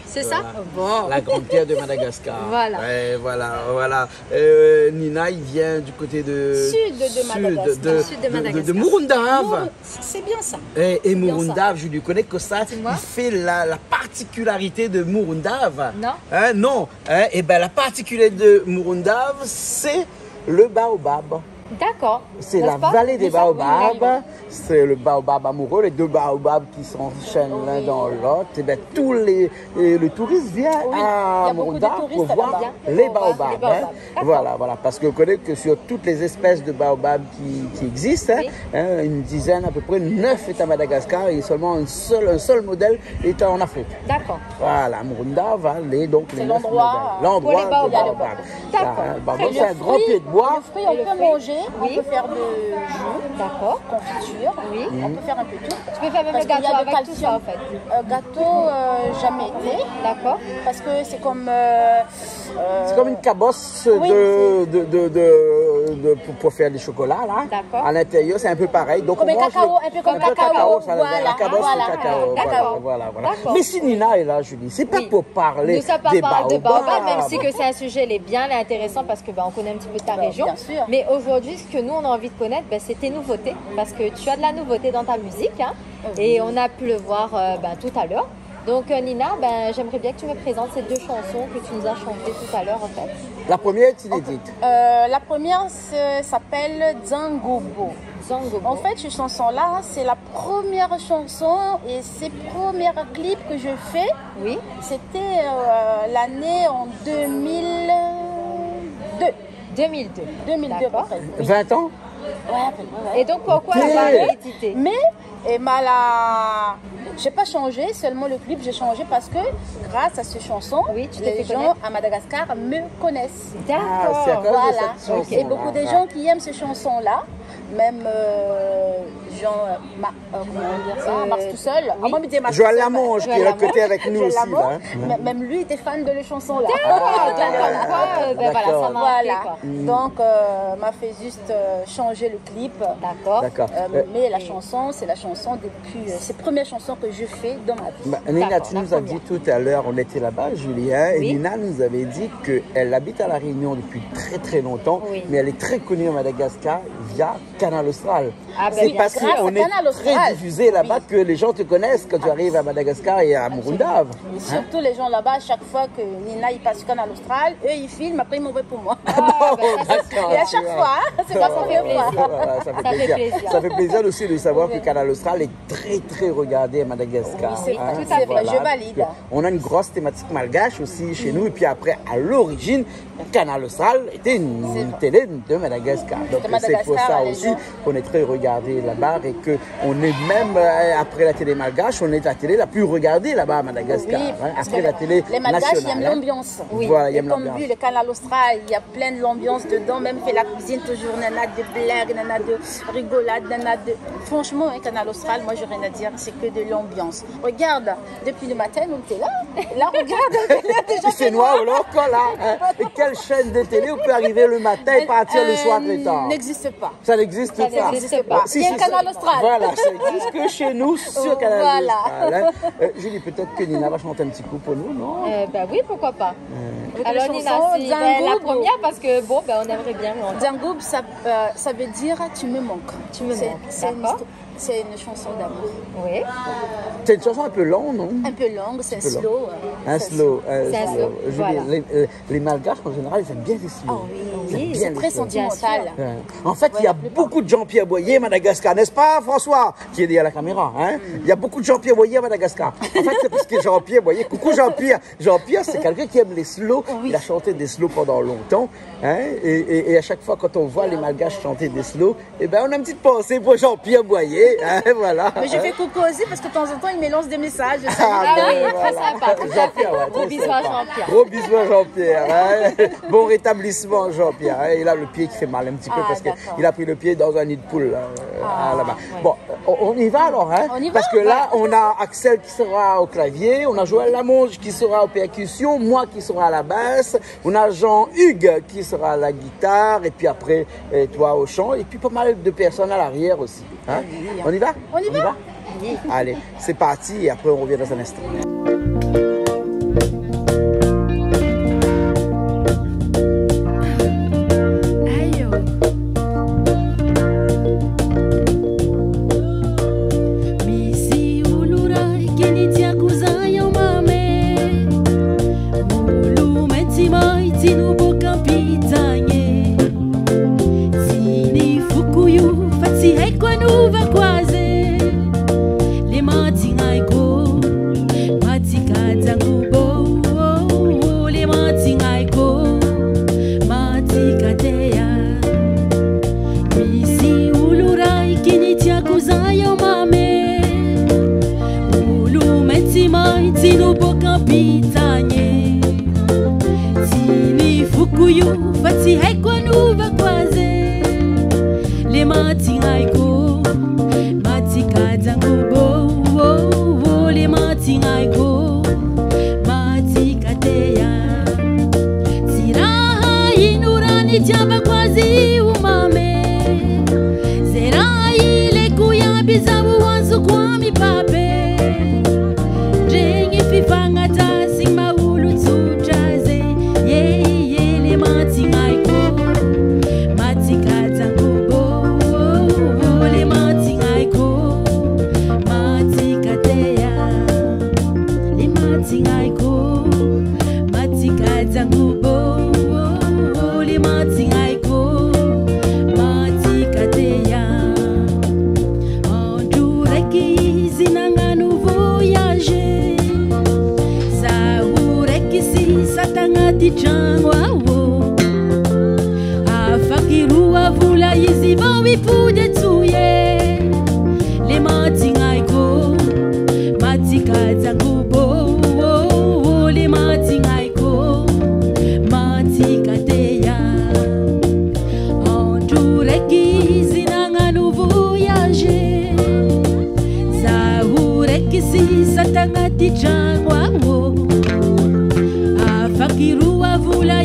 C'est ça ? Voilà. Bon. La grande terre de Madagascar. Voilà. Ouais, voilà, voilà. Euh, Nina, il vient du côté de... Sud de Madagascar. Sud de, de, de Mouroundave. Mourou-, c'est bien ça. Et, et Mouroundave, je ne connais que ça. Dis-moi. Il fait la, la particularité de Mouroundave. Non. Hein, non. Hein, eh ben, la particularité de Mouroundave, c'est le baobab. D'accord. N'est-ce pas ? C'est la vallée des baobabs. C'est le baobab amoureux, les deux baobabs qui s'enchaînent l'un dans l'autre. Eh ben, tous les, et le touriste vient à Mouroundave pour voir les baobabs, hein. Oui, il y a beaucoup de touristes là-bas. D'accord. Voilà, voilà. Parce que vous connaissez que sur toutes les espèces de baobab qui, qui existent, hein, une dizaine à peu près, neuf est à Madagascar et seulement un seul, un seul modèle est en Afrique. D'accord. Voilà, Mouroundave, hein, les, donc les neuf modèles. C'est l'endroit pour les baobabs. L'endroit des baobabs. D'accord. Là, hein, le baobab, c'est un grand pied de bois. Et le fruit, on peut manger, on peut faire de jus, confiture, on peut faire un peu tout. D'accord. Oui. Tu peux faire même le gâteau avec tout ça, en fait. Parce qu'il y a le calcium. Euh, gâteau, euh, jamais été. D'accord. Parce que c'est comme, euh, euh, c'est comme une cabosse de, de, de, de, de, pour, pour faire du chocolat, là. D'accord. À l'intérieur, c'est un peu pareil. Donc, on mange le... Comme un cacao, un peu comme cacao, voilà. Un peu cacao, ça, la cabosse de cacao. Voilà, voilà, voilà. D'accord. Mais si Nina est là, Julie, c'est pas pour parler des baobabs. Oui. Nous, ça parle de baobab, même si que c'est un sujet, il est bien intéressant parce que, ben, on connaît un petit peu ta région. Bien sûr. Mais aujourd'hui, ce que nous, on a envie de connaître, ben, c'est tes nouveautés, parce que tu as de la nouveauté dans ta musique, hein, et on a pu le voir, euh, ben, tout à l'heure. Donc, euh, Nina, ben, j'aimerais bien que tu me présentes ces deux chansons que tu nous as chantées tout à l'heure, en fait. La première est inédite. Euh, la première se, s'appelle Dzangobo. Dzangobo. En fait, cette chanson-là, c'est la première chanson et ses premiers clips que je fais. Oui. C'était, euh, l'année en deux mille deux. Deux mille deux. Deux mille deux, à peu près. D'accord. Oui. Vingt ans ? Ouais, à peu près, ouais. Et donc, pourquoi avoir hésité ? Mais, et ma la, j'ai pas changé, seulement le clip, j'ai changé parce que grâce à cette chanson, les gens à Madagascar me connaissent. Oui, tu t'es fait connaître. D'accord. Ah, c'est à cause de cette chanson-là. Voilà. Ok. Et beaucoup de gens qui aiment cette chanson-là, même, euh, genre, euh, ma- Euh, comment on dit ça ? Euh, Marche tout seul. Oui. Ah, moi, je dis Marche tout seul. Joël Lamonge, qui est à côté avec nous aussi, là, hein. Joël Lamonge, m-, même lui était fan de la chanson-là. D'accord, d'accord. Ah, d'accord. Comme quoi, euh, ben voilà, ça m'a marqué, quoi. Voilà. Mm. Donc, euh, m'a fait juste, euh, changer le clip. D'accord. D'accord. Euh, mais la chanson, c'est la chanson depuis, euh, c'est la première chanson que je fais dans ma vie. D'accord, la première. Bah, Nina, tu nous as dit tout à l'heure, on était là-bas, Julie, hein, et Nina nous avait dit qu'elle habite à La Réunion depuis très, très longtemps, mais elle est très connue à Madagascar via Kanal Austral. Oui. Ah ben, bien sûr. C'est parce qu'on est très diffusé là-bas que les gens te connaissent quand tu arrives à Madagascar et à Murundava. Absolument. Hein ? Surtout les gens là-bas, chaque fois que Nina, il passe sur Kanal Austral, eux, ils filment, après, ils m'envoient pour moi. Ah, d'accord. Et à chaque fois, hein, c'est pas son première fois. Voilà, ça fait plaisir. Ça fait plaisir aussi de savoir que Kanal Austral est très, très regardé à Madagascar, hein. Oui, c'est vrai, je valide. Voilà. On a une grosse thématique malgache aussi chez nous. Et puis après, à l'origine, Kanal Austral était une télé de Madagascar. Donc, c'est pour ça aussi qu'on est très regardé là-bas et que on est même, euh, après la télé malgache, on est la télé la plus regardée là-bas à Madagascar, hein, après la télé nationale, hein. Oui, parce que les, les Malgaches, ils aiment l'ambiance. Oui. Voilà, ils aiment l'ambiance. Et comme lui, le Kanal Austral, il y a plein de l'ambiance dedans, même fait la cuisine toujours, nana de blagues, nana de rigolades, nana de, franchement, hein, Kanal Austral, moi, j'ai rien à dire, c'est que de l'ambiance. Regarde, depuis le matin, nous, on était là. Là, regarde, il y a des gens qui... C'est noir, là, encore là, hein. Et quelle chaîne de télé on peut arriver le matin et partir le soir très tard ? Euh, n'existe pas. Ça n'existe pas. Ça n'existe pas. Bon, si, si, si. Il y a Kanal Austral. Voilà, ça existe que chez nous, sur Kanal Austral, hein. Voilà. Euh, Julie, peut-être que Nina va chanter un petit coup pour nous, non ? Euh, bah oui, pourquoi pas. Euh. Alors, Nina, c'est la première parce que, bon, ben, on aimerait bien l'entendre. Dzangoub, ça, euh, ça veut dire tu me manques. Tu me manques, d'accord. C'est, c'est une histo-, c'est une chanson d'amour. Oui. C'est une chanson un peu longue, non ? Un peu longue, c'est un slow, euh, c'est un slow. Un slow, un slow. C'est un slow, voilà. Je dis, les, euh, les Malgaches, en général, ils aiment bien les slow. Ah oui, c'est très sentimental. Ils aiment bien les slow. Bien sûr. Ouais. En fait, il y a beaucoup de Jean-Pierre Boyer à Madagascar, n'est-ce pas, François, qui est derrière la caméra, hein ? Mm. Il y a beaucoup de Jean-Pierre Boyer à Madagascar. En fait, c'est parce que Jean-Pierre Boyer, coucou Jean-Pierre. Jean-Pierre, c'est quelqu'un qui aime les slow. Oui. Il a chanté des slow pendant longtemps. Hein, et, et, et à chaque fois, quand on voit les Malgaches chanter des slow, eh ben, on a une petite pensée pour Jean-Pierre Boyer, hein, voilà. Mais je fais coucou aussi parce que de temps en temps, il me lance des messages. Ah, ben voilà. Ah oui, très sympa, très sympa. Jean-Pierre, ouais, très sympa. Gros bisous à Jean-Pierre. Gros bisous à Jean-Pierre, hein. Bon rétablissement, Jean-Pierre, hein. Il a le pied qui fait mal un petit peu parce que il a pris le pied dans un nid de poule, euh, là-bas. Ah, ouais. Bon, on, on y va alors, hein ? On y va, ouais. Parce que là, on a Axel qui sera au clavier, on a Joël Lamonge qui sera aux percussions, moi qui sera à la basse, on a Jean-Hugues qui sera à la guitare, et puis après, euh, toi au chant, et puis pas mal de personnes à l'arrière aussi, hein ? Oui, oui. On y va ? On y va ? On y va ? Oui. Allez, c'est parti, et après on revient dans un instant. Ayo. Misi ulu rai kini tia kuza yo mame. Ulu meti mai tinu boka pitanye. Tini fukuyu fati heko nuva kwaze. Le mati ngai ko, mati ka dzangu bo, le mati ngai ko, mati ka teya. Misi ulu rai kini tia kuza yo mame. Ulu meti mai tinu boka pitanye. Tini fukuyu fati heko nuva kwaze. Le mati ngai ko, mati ka dzangu bo, le mati ngai ko, mati ka teya. Sira inu rani diamba kwazi umame. Sera ile kuya bizabu wansu kwami pape. Drengi fifanga ta sing maulu tsu traze. Ye, ye, le mati ngai ko. Mati ka dzangu bo, le mati ngai ko. Mati ka teya. Le mati ngai ko. Mati ka dzangu bo, le mati ngai ko. Mati ka teya. Andureki zinanga nu voyaje. Saureki si satanga ti tsangu awo. Afakiru avula izi vawi pude tsuye. Le mati ngai ko. Mati ka dzangu bo, le mati ngai ko, mati ka teya. Andureki zinanga nu voyaje. Saureki si satanga ti tsangu awo. Afakiru avula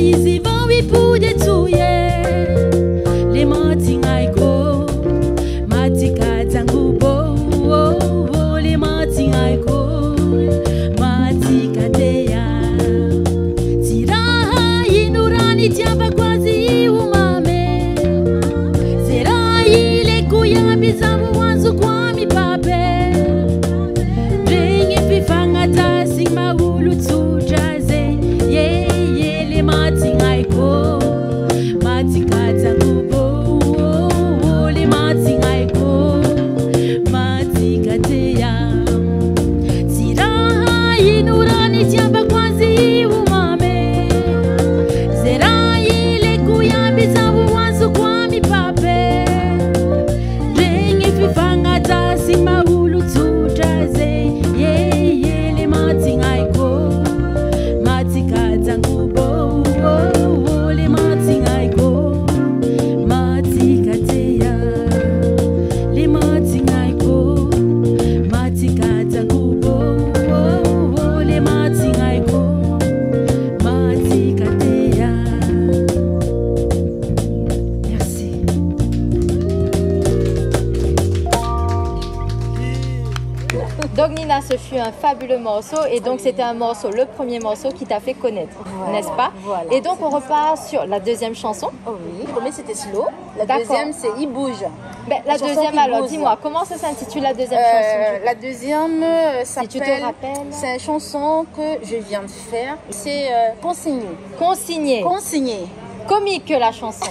Ce fut un fabuleux morceau et donc c'était un morceau, le premier morceau qui t'a fait connaître, n'est-ce pas ? Voilà, voilà. Et donc on repart sur la deuxième chanson. Oh oui, le premier c'était Slow, la deuxième c'est I Bouge. D'accord. Ben, la deuxième, alors, dis-moi, comment ça s'intitule la deuxième chanson, du coup ? Euh, la deuxième, euh, s'appelle, c'est une chanson que je viens de faire, c'est, euh, Consigné. Consigné. Consigné. Comique la chanson.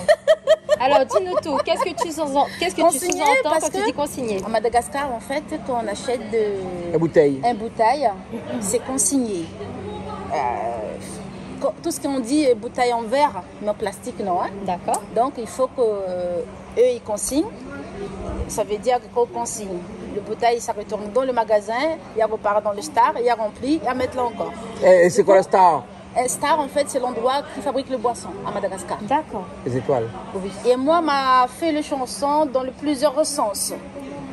Alors, dis-nous tout. Qu'est-ce que tu sous-en-, qu'est-ce que tu sous-entends quand tu dis consigné ? Consigné, parce que à Madagascar, en fait, quand on achète de, une bouteille, c'est consigné. Euh, co-, tout ce qu'on dit, euh, bouteille en verre, mais en plastique, non, hein. D'accord. Donc, il faut que, euh, eux, ils consignent. Ça veut dire que quand on consigne, le bouteille, ça retourne dans le magasin, il repart dans le Star, il remplit, il met là encore. Et, et c'est quoi le Star ? Un Star, en fait, c'est l'endroit qui fabrique le boisson à Madagascar. D'accord. Les étoiles. Oui. Et moi, m'a fait le chanson dans le plusieurs sens.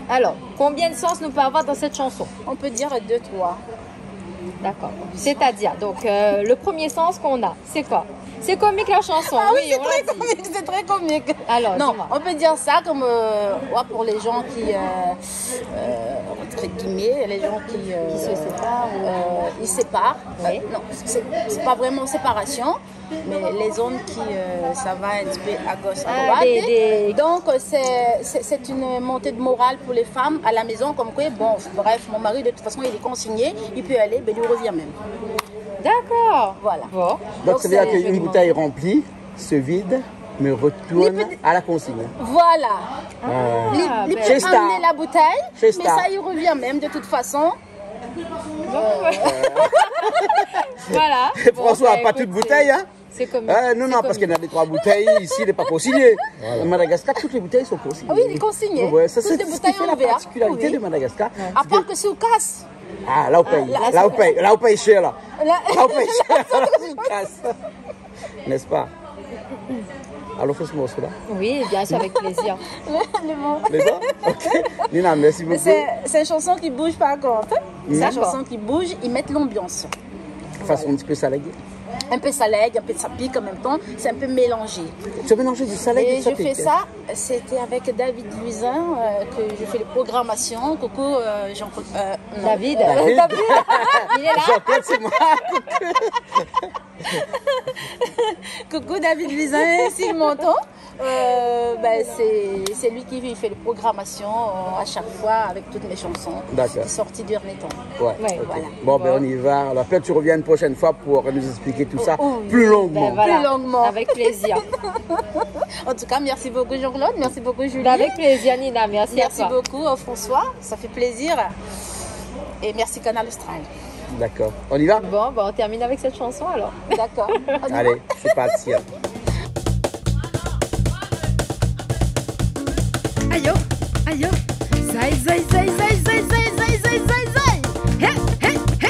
Alors, combien de sens nous peut avoir dans cette chanson ? On peut dire deux, trois. D'accord. C'est-à-dire, donc, euh, le premier sens qu'on a, c'est quoi ? C'est comique la chanson, ah oui, oui, c'est très comique, c'est très comique. Alors, dis-moi. Non, on peut dire ça comme, euh, ouais, pour les gens qui, euh, euh, entre guillemets, les gens qui, euh, qui se séparent, ou, euh, ils séparent. Oui. Euh, non, c'est, c'est pas vraiment séparation, mais les hommes qui, euh, ça va un petit peu à gauche, à droite. Ah, des, des... Donc, euh, c'est, c'est, c'est une montée de morale pour les femmes à la maison, comme quoi, bon, bref, mon mari, de toute façon, il est consigné, il peut aller, ben, il revient même. D'accord. Voilà. Bon. Donc, ça veut dire qu'une bouteille remplie se vide, mais retourne à la consigne. Voilà. Ah. Li, li pé amenn la boutèy, mé sa i revien mèm de tout fason. Voilà. Bon, ben, écoute, c'est comique. François a pa tout boutèy, hein ? Ah, non, non, parske néna dé troi boutèy isi, lé pa konsigné. Voilà. Madagascar, tout lé boutèy son konsigné. Ah oui, lé konsigné. Ouais, sa sé sak i fé la partikilarité de Madagascar. Tout lé boutèy an vèr, oui. Ouais. Apar ke si ou kas. Ah, la ou pèy. La, la ou pèy, la ou pèy shèr, la. La ou pèy shèr, la, si ou kas. N'est-ce pas ? Alon fé se morso-la. Oui, bien sûr, avec plaisir. Le, le bon. Le bon ? Ok. Nina, merci beaucoup. C'est, c'est une chanson qui bouge par contre. D'accord. C'est une chanson qui bouge, i mèt l'ambiance. Fason in ti pé salèg. Un peu salèg, un peu sapik en même temps, c'est un peu mélangé. Tu as mélangé du salèg et du sapik. Et je fais ça, c'était avec David Luisin, euh, que je fais les programmations. Coucou, euh, Jean-Claude, euh, non. David. David. David. Il est là. Jean-Claude, c'est moi. Coucou David Luisin, s'il m'entend. Euh, ben, c'est, c'est lui qui fait les programmations, euh, à chaque fois avec toutes mes chansons. D'accord. Sorties du dernier temps. Ouais, ok. Voilà. Bon, ben, on y va. Alors, peut-être tu reviens une prochaine fois pour nous expliquer tout ça plus longuement. Oh, oui, ben voilà. Plus longuement. Avec plaisir. En tout cas, merci beaucoup Jean-Claude, merci beaucoup Julie. Ben, avec plaisir Nina, merci à toi. Merci beaucoup, euh, François, ça fait plaisir. Et merci Kanal Austral. D'accord. On y va ? Bon, ben, on termine avec cette chanson alors. D'accord. On y va ? Allez, c'est parti, hein. Ayo, ayo. Zay, zay, zay. Hé, hé, hé.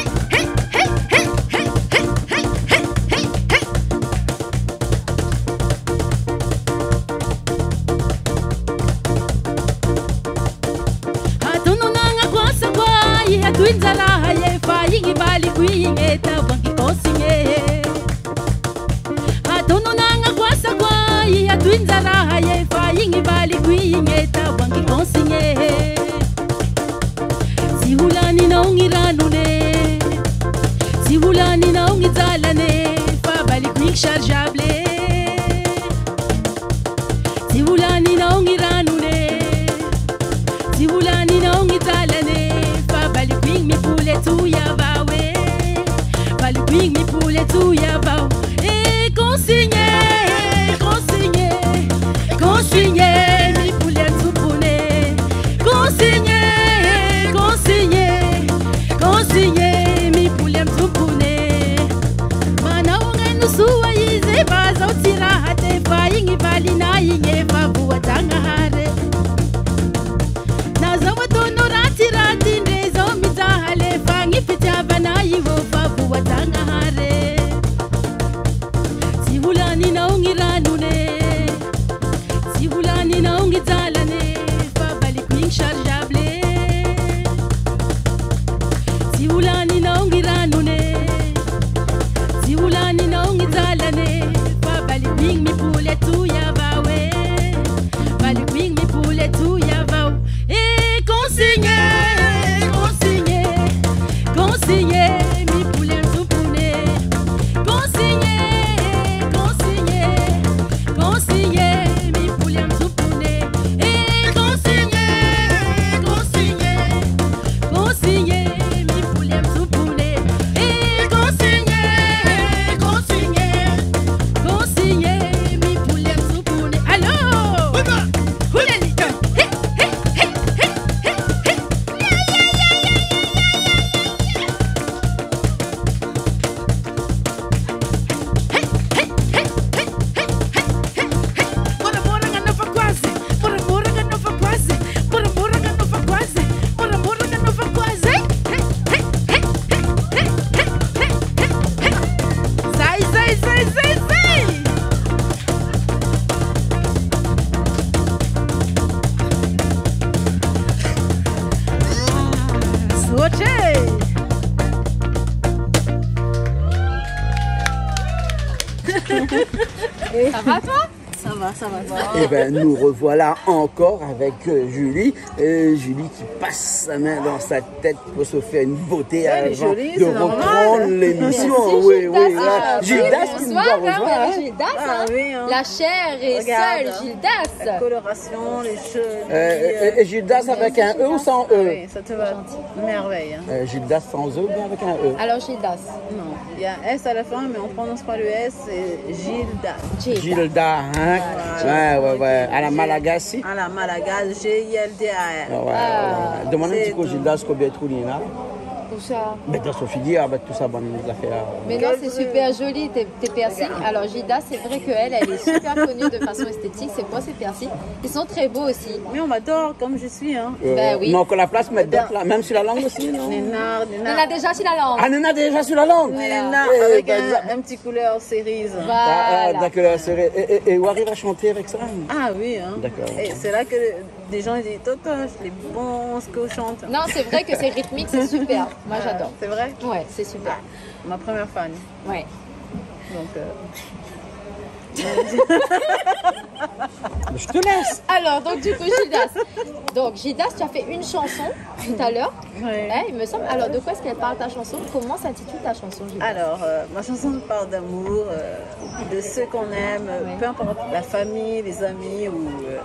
Atono nanga kwasa kwai, atwi nzala haye, fayingi bali kwinge, ta bwangi konsinge. Atono nanga kwasa kwai, atwi nzala haye, fayingi bali kwinge, ta bwangi konsinge. Sihula nina ungi ranune. Sihula nina ungi zalane, fa bali kwing chargeable. Sihula nina ungi ranune. Sihula nina ungi zalane, fa bali kwing mi pule tu ya bawe. Bali kwing mi pule tu ya bawe. Eh, konsinge, konsinge, konsinge, mi pule tu pune. Konsinge, konsinge, konsinge, mi pule tu pune. Mana unga nusu wa ize baza utira hate fayingi bali na inge fa bua tanga hare. Na zawa tono rati rati nde zo mi zahale fangi fiti abana ivo fa bua tanga hare. Sihula nina ungi ranune. Sihula nina ungi zalane, fa bali kwing chargeable. Sihula nina ungi ranune. Sihula nina ungi zalane, fa bali kwing mi pule tu ya bawe. Bali kwing mi pule tu ya bawe. Eh, konsinge, konsinge, Ça va, toi ? Ça va, ça va, ça va. Eh ben, nous revoilà encore avec, euh, Julie. Euh, Julie qui passe sa main dans sa tête pour se faire une beauté avant de reprendre l'émission. Ouais, elle est jolie, c'est normal. Oui, oui, Gildas, hein. Gildas qui nous a rejoint, hein. Bonsoir, hein, Gildas, hein. Ah oui, hein. La chair et sel Gildas. Regarde, hein. La coloration, les cheveux, euh, et, et Gildas avec un E ou sans E ? Ah oui, ça te va. Merveille, hein. Euh, Gildas sans E ou bien avec un E ? Alors, Gildas. Non, il y a S à la fin, mais on prononce pas le S, c'est Gildas. Gildas. Gildas, hein ? Voilà. Ouais, ouais, ouais. À la Malagasy. À la Malagasy, G I L D A S. Ah ouais, ouais, ouais. Demande un petit peu Gildas combien de trous il a. Où ça ? Ben, dans son figure, avec tout ça, bon, nous a fait, euh... Mais non, c'est super joli, tes, tes piercings. Regarde. Alors, Gildas, c'est vrai qu'elle, elle est super connue de façon esthétique. Ses points, ses piercings. Ils sont très beaux aussi. Mais on m'adore comme je suis, hein. Euh, ben oui. Non, que la place, mais d'autres là, même sur la langue aussi, non ? Néna, néna. Néna déjà sur la langue. Ah, néna déjà sur la langue. Néna, avec un, un petit couleur cerise. Voilà. Ah, ah, d'accord, c'est vrai. Et, et, et ou ariv à chanter avec ça ? Ah oui, hein. D'accord. Et c'est là que les gens disent, « Totoche, lé bon, ce que vous chantez. » Non, c'est vrai que c'est rythmique, c'est super. Moi, j'adore. C'est vrai ? Ouais, c'est super. Ah, ma première fan. Ouais. Donc, euh, je te laisse. Alors, donc, du coup, Gildas. Donc, Gildas, tu as fait une chanson tout à l'heure. Ouais. Hein, il me semble. Alors, de quoi est-ce qu'elle parle, ta chanson ? Comment s'intitule ta chanson, Gildas ? Alors, euh, ma chanson parle d'amour, euh, de ceux qu'on aime, peu importe la famille, les amis ou, euh,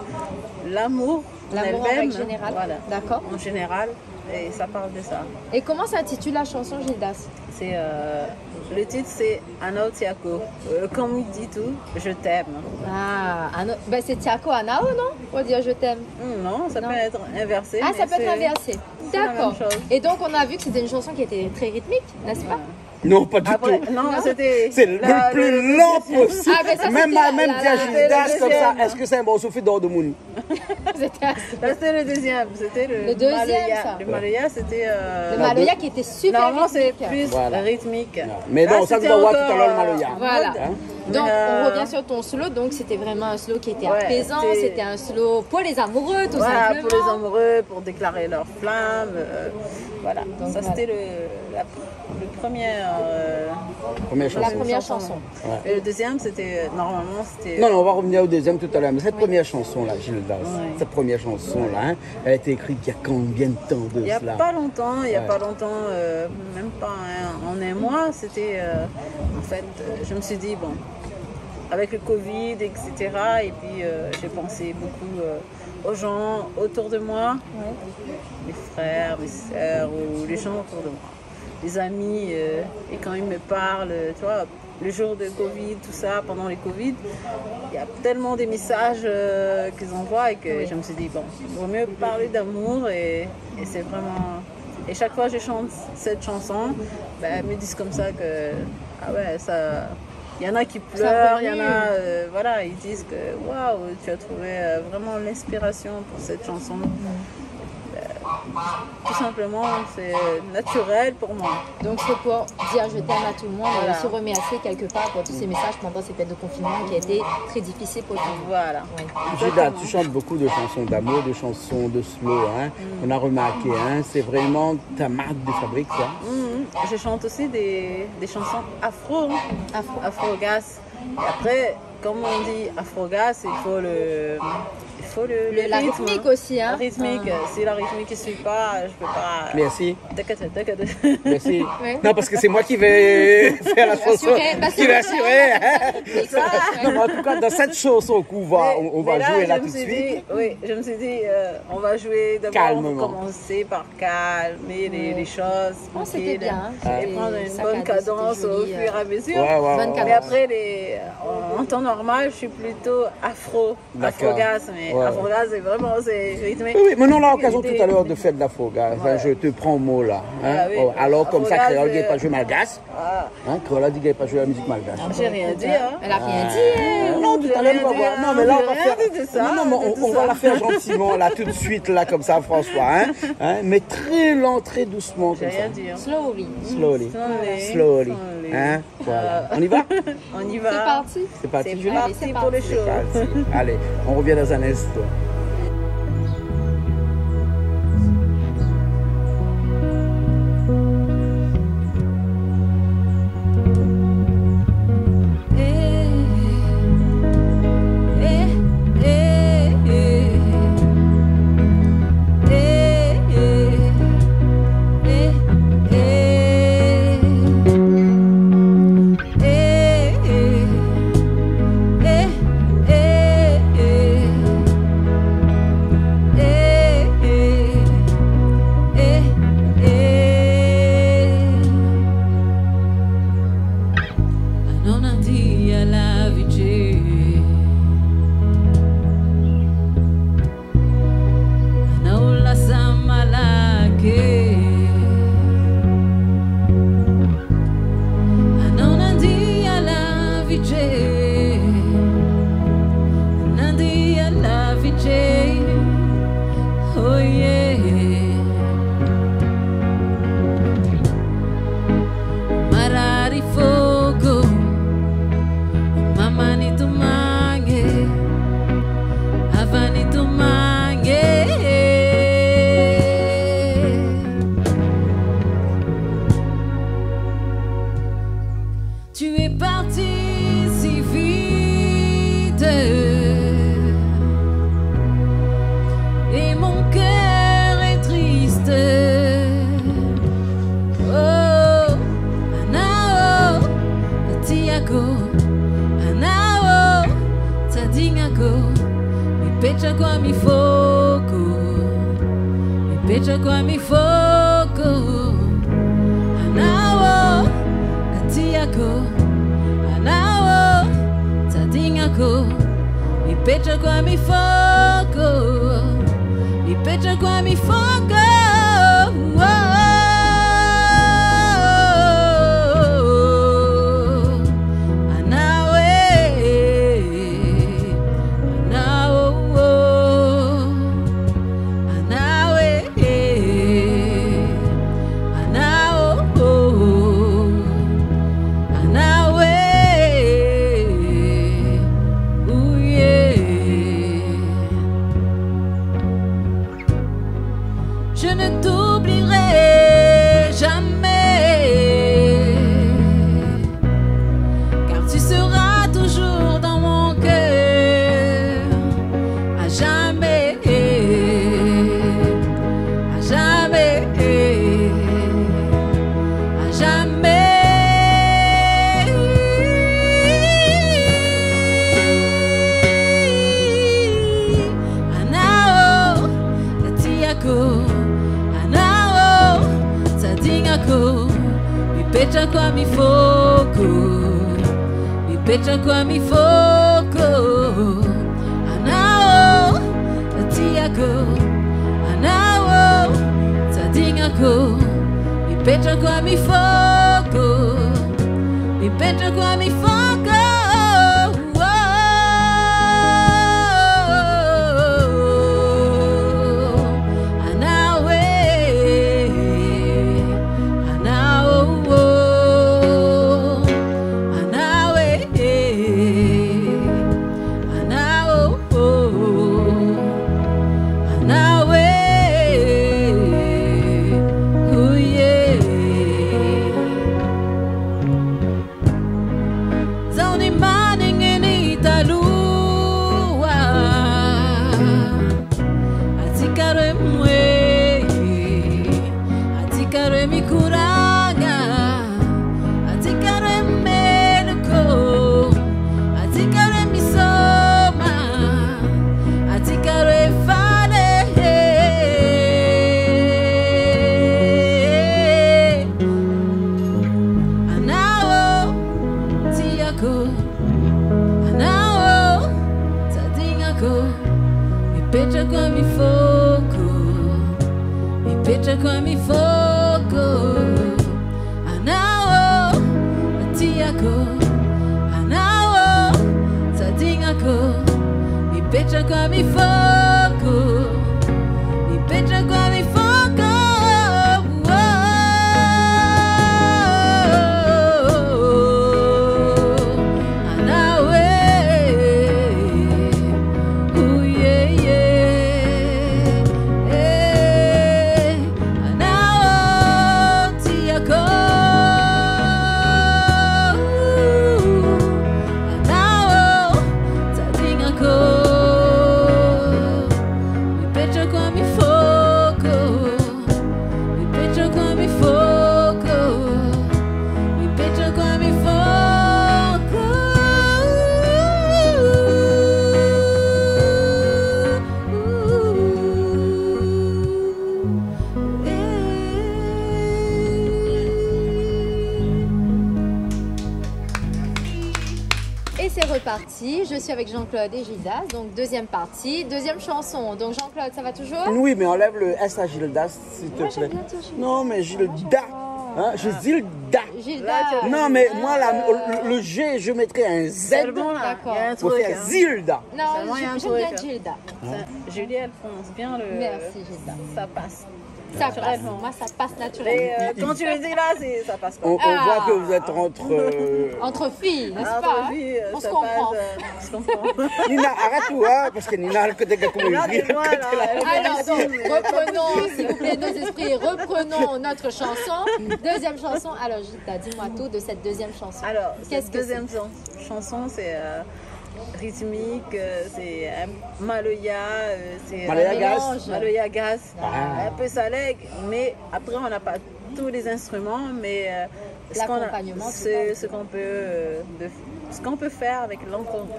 l'amour en elle-même. L'amour en règle générale. Voilà. D'accord. En général. Et ça parle de ça. Et comment s'intitule la chanson, Gildas ? C'est, euh, le titre, c'est Anao Tiako. Euh, comme il dit tout, je t'aime. Ah, Anao, ben c'est Tiako Anao, non ? Pour dire je t'aime. Hmm, non, ça peut être inversé, mais c'est la même chose. Ah, ça peut être inversé. D'accord. Et donc, on a vu que c'était une chanson qui était très rythmique, n'est-ce pas ? Ouais. Non, pas du tout. Après, non, c'était le plus lent possible. Ah, ben ça, c'était la, la, la, la, la deuxième. Même à, même dire Gildas comme ça, est-ce que c'est un morceau fait d'or de moon ? C'était assez... Ça, c'était le deuxième, c'était le maloya. Le deuxième, ça. Le maloya, c'était, euh, le maloya qui était super rythmique. Normalement, c'est plus rythmique. Voilà. Mais non, ça, tu vas voir tout à l'heure, le maloya. Voilà. Hein ? Donc, on revient sur ton slow. Donc, c'était vraiment un slow qui était apaisant, c'était un slow pour les amoureux, tout simplement. Voilà, pour les amoureux, pour déclarer leur flamme, euh, voilà. Donc, ça, c'était le, la, le premier, euh, la première chanson. Ouais. Et le deuxième, c'était, euh, normalement, c'était... Non, non, on va revenir au deuxième tout à l'heure. Mais cette première chanson-là, Gildas, cette première chanson-là, hein, elle a été écrite il y a combien de temps de cela ? Il y a pas longtemps, il y a pas longtemps, euh, même pas un, en un mois, c'était, euh, en fait, euh, je me suis dit, bon, avec le covid, et cetera, et puis, euh, j'ai pensé beaucoup, euh, aux gens autour de moi, mes frères, mes sœurs, ou les gens autour de moi, les amis, euh, et quand ils me parlent, tu vois, le jour de covid, tout ça, pendant le covid, il y a tellement de messages, euh, qu'ils envoient et que je me suis dit, bon, il vaut mieux parler d'amour et, et c'est vraiment... Et chaque fois que je chante cette chanson, ben, elles me disent comme ça que, ah ouais, ça, il y en a qui pleurent, il y en a, euh, voilà, ils disent que, waouh, tu as trouvé, euh, vraiment l'inspiration pour cette chanson. Euh, tout simplement, c'est naturel pour moi. Donc, c'est pour dire je t'aime à tout le monde et aussi remercier quelque part pour tous ces messages pendant cette période de confinement qui a été très difficile pour tout le monde. Voilà. Oui. Juda, tu chantes beaucoup de chansons d'amour, de chansons de slow, hein. On a remarqué, hein, c'est vraiment ta marque de fabrique, quoi. Mhm. Je chante aussi des, des chansons afro, hein. Afro. Afro gas. Et après, comme on dit afro gas, il faut le, il faut le, le rythme. La rythmique aussi, hein. La rythmique. Si la rythmique ne suit pas, je peux pas. Merci. T'inquiète, t'inquiète. Merci. Ouais. Non, parce que c'est moi qui vais faire la chanson, qui vais assurer, hein. Non, mais en tout cas, dans cette chanson qu'on va, on, on va jouer là tout de suite. Mais, mais là, je me suis dit, oui, je me suis dit, euh, on va jouer d'abord, calmement. On va commencer par calmer les, les choses, tranquille, et prendre une bonne cadence au fur et à mesure. Oh, c'était bien, c'était saccadé, c'était joli, euh, bonne cadence. Ouais, ouais, ouais. Mais après, les, en, en temps normal, je suis plutôt afro, afro gas, mais afro gas, c'est vraiment, c'est rythmé. D'accord. Ouais, ouais. Oui, oui, mais on aura l'occasion tout à l'heure de faire de l'afro gas. Enfin, je te prends au mot là, hein. Ah oui. Oh, alors, comme ça, afro gas, créole, euh, gingn pa zoué malgash. Ah. Hein, Kriola di gingn pa zoué la mizik malgash. Ah, j'ai rien dit, hein. Elle a rien dit, hein. Non, tout à l'heure, on va voir. J'ai rien dit, hein. Non, mais là, on va faire, non, non, mais on, on va la faire gentiment, là, tout de suite, là, comme ça, François, hein. Hein, mais très lent, très doucement, comme ça. J'ai rien dit, hein. Slowly. Slowly. Slowly. Slowly. Hein, voilà. Euh, on y va ? On y va. C'est parti. C'est parti, Julie ? Allez, c'est parti. C'est parti pour le show. C'est parti. Allez, on revient dans un instant. Parti si vit et mon cœur est triste. Oh, Ana o, Tiako, Ana o, Tadingako, mi pe tchako a mi foko, mi pe tchako a mi foko. Ana o, Tiako, Ana o, Tadingako, mi pe tchako a mi foko, mi pe tchako a mi foko. Oh, Ana we, Ana o, Ana we, Ana o, Ana we, ou ye. Je ne t'oublierai jamais, car tu seras toujours dans mon cœur, à jamais, à jamais, à jamais. Ana o, Tiako, Ana o, Tadingako, mi pe tchako a mi foko, mi pe tchako a mi foko. Ana o, Tiako, Ana o, Tadingako, mi pe tchako a mi foko, mi pe tchako a mi foko. Oh, Ana we, Ana o, Ana we, Ana o, Ana we, ou ye. Zone mane ngeni talua. Atikare mwe, atikare mi kuranga, atikare menuko, atikare mi soma, atikare fale. Ana o, Tiako, Ana o, Tadingako, mi pe tchako a mi foko, mi pe tchako a mi foko. Ana o, Tiako, Ana o, Tadingako, mi pe tchako a mi foko, mi pe tchako a mi foko. Ana we, ou ye ye. Ana o, Tiako, Ana o, Tadingako, mi pe tchako a mi foko, mi pe tchako a mi foko, mi pe tchako a mi foko. Et c'est reparti, je suis avec Jean-Claude et Gildas, donc deuxième partie, deuxième chanson. Donc Jean-Claude, ça va toujours ? Oui, mais enlève le S à Gildas, s'il te plaît. Moi, j'aime bien dire Gildas. Non, mais Gilda. Hein, je Zilda. Gilda. Non, mais moi, la, le, le G, je mettrais un Z. Seulement là, il y a un truc, hein. D'accord. Faut faire Zilda. Non, j'aime bien Gilda. Julie, elle prononce bien le... Merci, Gilda. Ça passe. Ça passe. Naturellement. Moi, ça passe naturellement. Et, euh, quand tu le dis là, c'est, ça passe pas. On, on voit que vous êtes entre, euh, entre filles, n'est-ce pas, hein ? Entre filles, euh, on se comprend. On se comprend. Nina, arèt tout, hein, parce que Nina, le côté que... Là, t'es loin, là. Alors, donc, reprenons, s'il vous plaît, nos esprits, reprenons notre chanson. Deuxième chanson. Alors, Gilda, dis-moi tout de cette deuxième chanson. Alors, cette deuxième chan-, chanson, c'est, euh, rythmique, euh, c'est un maloya, euh, c'est un mélange. Maloya gas. Maloya gas. Ah. Un peu salègue, mais après, on n'a pas tous les instruments, mais, euh, ce qu'on a, ce, ce qu'on peut, euh, de, ce qu'on peut faire avec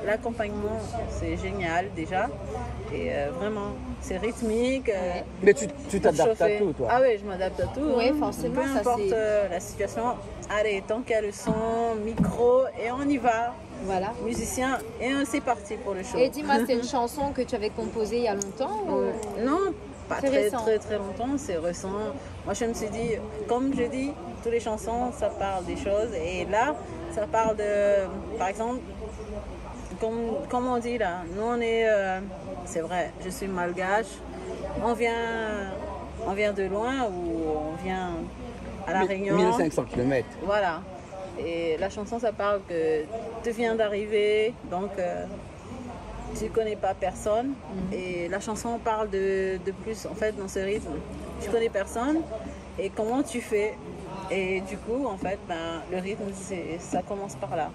l'accompagnement, c'est génial déjà. Et, euh, vraiment, c'est rythmique, euh, pour chauffer. Mais tu, tu t'adaptes à tout, toi. Ah oui, je m'adapte à tout, hein. Oui, forcément, ça, c'est... Peu importe, euh, la situation. Allez, tant qu'il y a le son, micro, et on y va. Voilà. Musicien, et, euh, c'est parti pour le show. Et dis-moi, c'est une chanson que tu avais composée il y a longtemps ou... Euh, non, pas très, très, très longtemps, c'est récent. C'est récent. Moi, je me suis dit, comme je dis, toutes les chansons, ça parle des choses. Et là, ça parle de, par exemple, comme, comme on dit là, nous, on est, euh, c'est vrai, je suis malgache. On vient, on vient de loin ou on vient à La Réunion. Mille, mille cinq cents kilomètres. Voilà. Et la chanson, ça parle que tu viens d'arriver, donc, euh, tu connais pas personne. Mhm. Et la chanson parle de, de plus, en fait, dans ce rythme. Tu connais personne, et comment tu fais ? Et du coup, en fait, ben, le rythme, c'est, ça commence par là.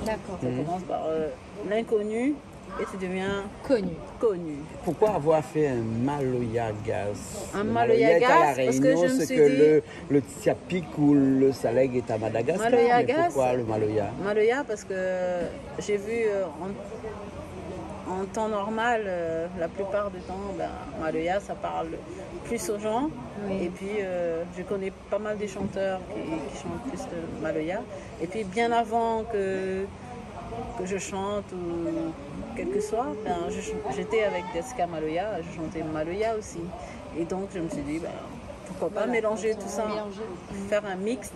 D'accord. Ça commence par, euh, l'inconnu. Et tu deviens connu. Connu. Pourquoi avoir fait un maloya gas ? Un maloya gas, parce que je me suis dit... Le maloya est à La Réunion, ce que le, le tiapik ou le salègue est à Madagascar, mais pourquoi le maloya ? Maloya gas. Maloya parce que j'ai vu, euh, en, en temps normal, euh, la plupart du temps, ben, maloya, ça parle plus aux gens. Oui. Et puis, euh, je connais pas mal de chanteurs qui, qui chantent plus de maloya. Et puis, bien avant que, que je chante ou quel que soit, ben, je ch-, j'étais avec Jessica Maloya, je chantais maloya aussi. Et donc, je me suis dit, ben, pourquoi pas mélanger tout ça, faire un mix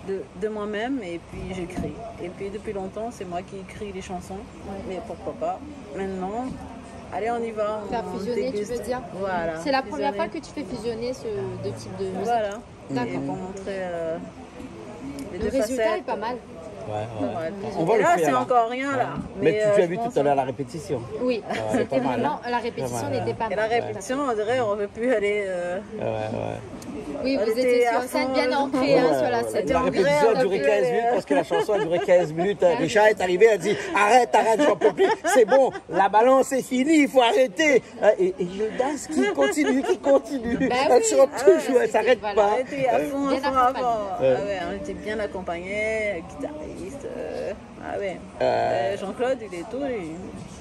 de, de moi-même, et puis j'écris. Et puis, depuis longtemps, c'est moi qui écris les chansons, mais pourquoi pas maintenant, allez, on y va, on déguste. Faire fusionner, tu veux dire ? Voilà, fusionner. C'est la première fois que tu fais fusionner ce, deux types de musique ? Voilà. D'accord. Et pour montrer, euh, les deux facettes. Le résultat est pas mal. Ouais, ouais. Pas mal. On va le faire, là. Et là, c'est encore rien, là. Ouais. Mais, euh, je pense que... Mais tu, tu as vu tout à l'heure la répétition. Oui, c'était vraiment, la répétition n'était pas mal. Ouais, pas mal. Pas mal, ouais. Et la répétition, on dirait, on veut plus aller, euh... Ouais, ouais. Oui, vous étiez sur scène, bien ancré, hein, sur la scène. Ouais, ouais. On était à fond. La répétition a duré quinze minutes, parce que la chanson a duré quinze minutes. Richard est arrivé, il a dit : « Arrête, arrête, j'en peux plus, c'est bon, la balance est finie, il faut arrêter. » Hein, et, et Gildas qui continue, qui continue. Bah oui, c'était, voilà. Elle chante toujours, elle s'arrête pas. On était à fond, à fond, à fond. Bien accompagné. Ouais. Ah ouais, on était bien accompagnés, guitariste, euh, ah ouais. Euh, Jean-Claude, il est tout, lui.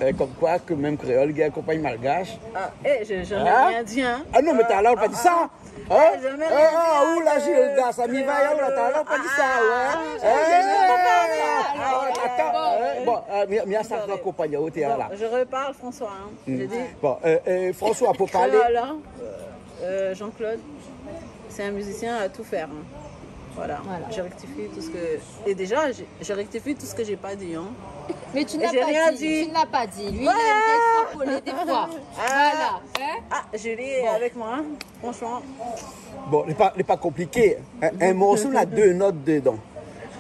Euh, comme quoi que même créole, il accompagne malgache. Ah, eh, je, je n'ai rien dit, hein. Ah non, mais talèr la pa di sa. Hein ? Eh, je n'ai rien dit, hein. Ah, ou la, Gildas, sa mi va, ou la, talèr la pa di sa, ouais. Ah, je n'ai pas parlé. Ah, atann, hein. Bon, euh, mi, mi sa akonpagn aou, ou lé la. Bon, je reparle, François, hein. Mm. J'ai dit... Bon, euh, euh, François, pou parlé... Voilà. Euh, Jean-Claude, c'est un musicien à tout faire, hein. Voilà. Voilà. Je rectifie tout ce que, et déjà, je, je rectifie tout ce que j'ai pas dit, hein. Et j'ai rien dit. Mais tu n'as pas dit, tu ne l'as pas dit. Lui, il aime bien extrapoler des fois. Voilà. Hein ? Ah, Julie est avec moi, hein. Franchement. Bon, lé pa, lé pa konpliké. In, in morso, na dé not dedan.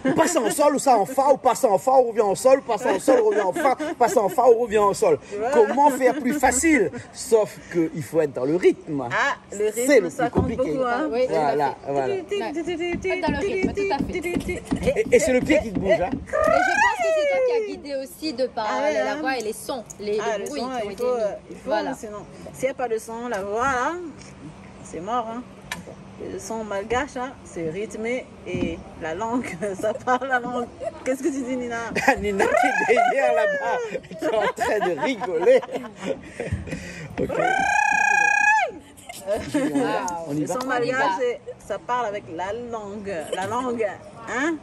Ou pas an sol, ou sa an fa, ou pas an fa, ou revien an sol, ou pas an sol, ou revien an fa, ou pas an fa, ou revien an sol. Tu vois ? Comment faire plus facile ? Sauf que il faut être dans le rythme. Ah, le rythme, ça compte beaucoup, hein. C'est le plus compliqué. Oui, tout à fait. Voilà, voilà. Ouais. Être dans le rythme, tout à fait. Et, et c'est le pied qui bouge, hein. Et je pense que c'est toi qui as guidé aussi de par la voix et les sons, les, les bruits qui ont été mis. Ah, le son, il faut, euh, il faut, sinon, s'il y a pas le son, la voix, là, c'est mort, hein. Le son malgache, hein, c'est rythmé et la langue, ça parle la langue. Qu'est-ce que tu dis, Nina ? Nina qui est derrière là-bas, qui est en train de rigoler. Ok. On y va ? Le son malgache, c'est, ça parle avec la langue. La langue, hein ?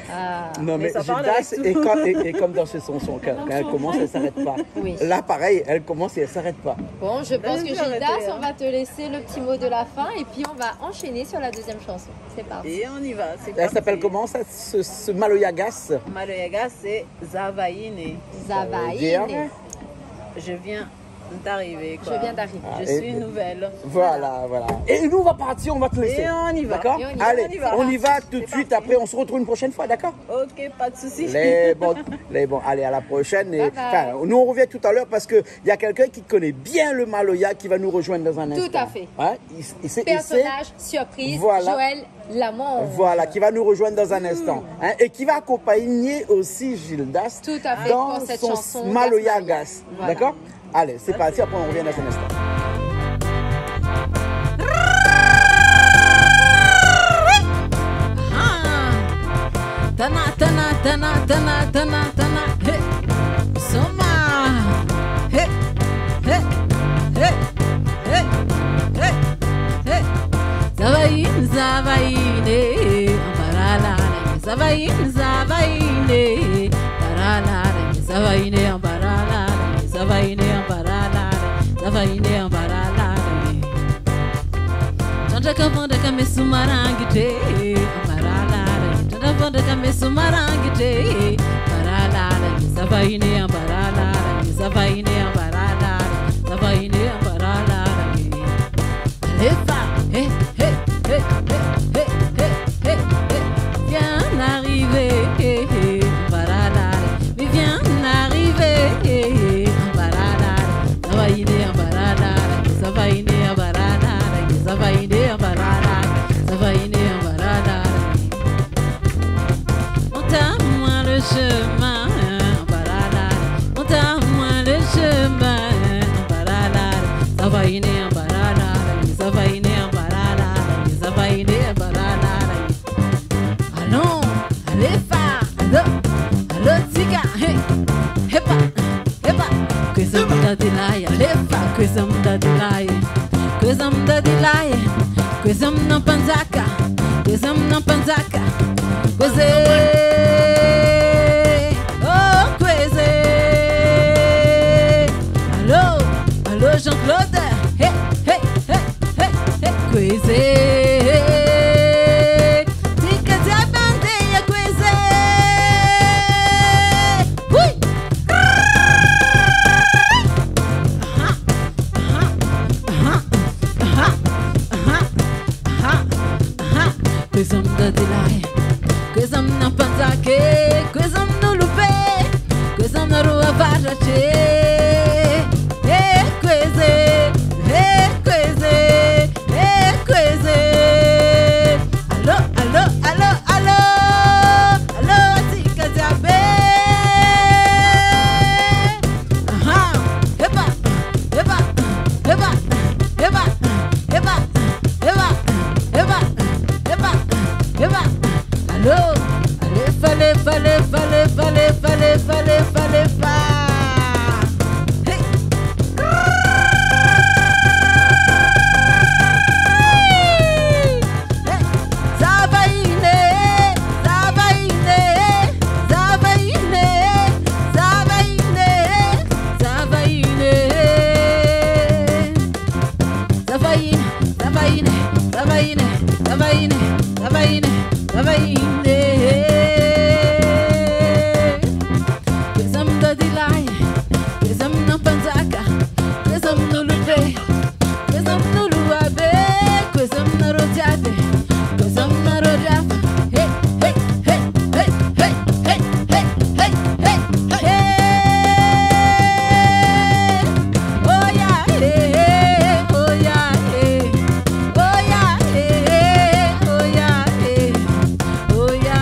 Ah. Non, mais Gildas, et quand, et, et comme dans ce son, son, quand, quand elle commence, elle s'arrête pas. Oui. Là, pareil, elle commence et elle s'arrête pas. Bon, je pense que Gildas, on va te laisser le petit mot de la fin et puis on va enchaîner sur la deuxième chanson. C'est parti. Et on y va, c'est parti. Elle s'appelle comment, ça, ce, ce maloya gas ? Maloya gas, c'est Zavaine. Zavaine. Ça veut dire ? Je viens T'es arrivé, quoi. Je viens d'arriver. Ah, je suis nouvelle. Voilà, voilà. Et nous, on va partir, on va te laisser. Et on y va. D'accord ? Et on y va. Allez, on y va tout de suite. C'est parti. Après, on se retrouve une prochaine fois, d'accord ? Ok, pas de souci. Les bons, les bons. Allez, à la prochaine. Et, bye bye. Enfin, nous, on revient tout à l'heure parce que il y a quelqu'un qui connaît bien le maloya qui va nous rejoindre dans un instant. Tout à fait. Hein ? Il, il sait, il sait. Personnage surprise, voilà. Joël Lamont. Voilà, qui va nous rejoindre dans un instant, hein, et qui va accompagner aussi Gildas dans son maloya gas. Tout à fait, pour cette chanson Gas Maloya. Voilà. D'accord ? Allez, c'est parti, après on revient dans un instant. Ah. Tana, tana, tana, tana, tana, tana. Hey. Soma. Hey, hey, hey. Hey, hey, hey. Zavaine, zavaine, ambarala, zavaine, zavaine, ambarala, zavaine, ambarala, zavaine, ambarala, zavaine, ambarala. Tanda kavanda kame sumarangi te, ambarala. Tanda kavanda kame sumarangi te, ambarala, zavaine, ambarala, zavaine, ambarala, zavaine, ambarala. Alefa, hé, hé, hé. Vien arivé, hé, hé, ambarala. Mi vien arivé, hé, hé, ambarala. Zavaine, ambarala, zavaine, ambarala, zavaine, ambarala, zavaine, ambarala. Mont amoin le shemin, ambarala. Mont amoin le shemin, ambarala. Zavaine, ambarala, zavaine, ambarala, zavaine, ambarala. Alon, alefa, alo, alo, tiga, hé, hépa, hépa. Kwézam dadilay, alefa, kwézam dadilay. Kwézam dadilay, kwézam nan panzaka, kwézam nan panzaka. Kwézé, oh, kwézé. Alo, alo, Jean-Claude, hé, hé, hé. Hé, hé, kwézé. Tika diabandé ya kwézé. Oui. Aha, aha, aha. Kwézam dadilay. Kwézam nan panzaka, kwézam nou loupé, kwézam nan rou avaraté. Hé, kwézé, hé, kwézé, hé, kwézé. Alo, alo, alo, alo. Alo, tika diabé. Aha, hépa, hépa, hépa. Alo, alefa, alefa, alefa. Hé. Hé. Zavaine, zavaine, zavaine, zavaine, zavaine. Zavaine, zavaine, zavaine, zavaine, zavaine, zavaine. Kwézam dadilay, kwézam nan panzaka, kwézam nou loupé, kwézam nou louabé, kwézam nan rodiaté, kwézam nan rodiaté. Hé, hé, hé. Hé, hé, hé. Oya, hé, hé, oya, hé. Oya, hé, hé, oya, hé. Oya,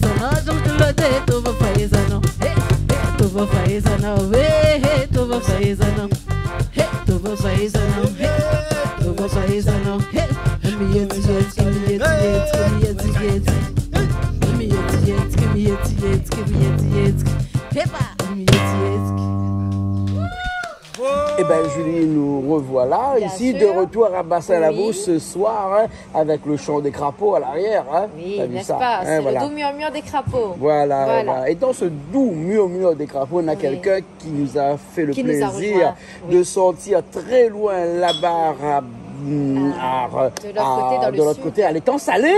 Sa la, donk, lo dé, tout va fayé sa, non. Hé, hé, tout va fayé sa, non. Hé, hé, tout va fayé sa, non. Hé, tout va fayé sa, non. Hé, tout va fayé sa, non. Hé, mi yé ti yé ti, mi yé ti yé ti, mi yé ti yé ti. Mi yé ti yé ti, mi yé ti yé ti, mi yé ti yé ti. Hé, ba, mi yé ti yé ti. Eh ben, Julie, nous revoilà ici, de retour à Bassin Labou ce soir, hein, avec le chant des crapauds à l'arrière, hein. T'as vu ça, hein, voilà. Oui, n'est-ce pas ? C'est le doux murmure des crapauds. Voilà, voilà. Et dans ce doux murmure des crapauds, on a quelqu'un qui nous a fait le plaisir de sortir très loin là-bas, à, mm, à, de l'autre côté, à l'étang Salé,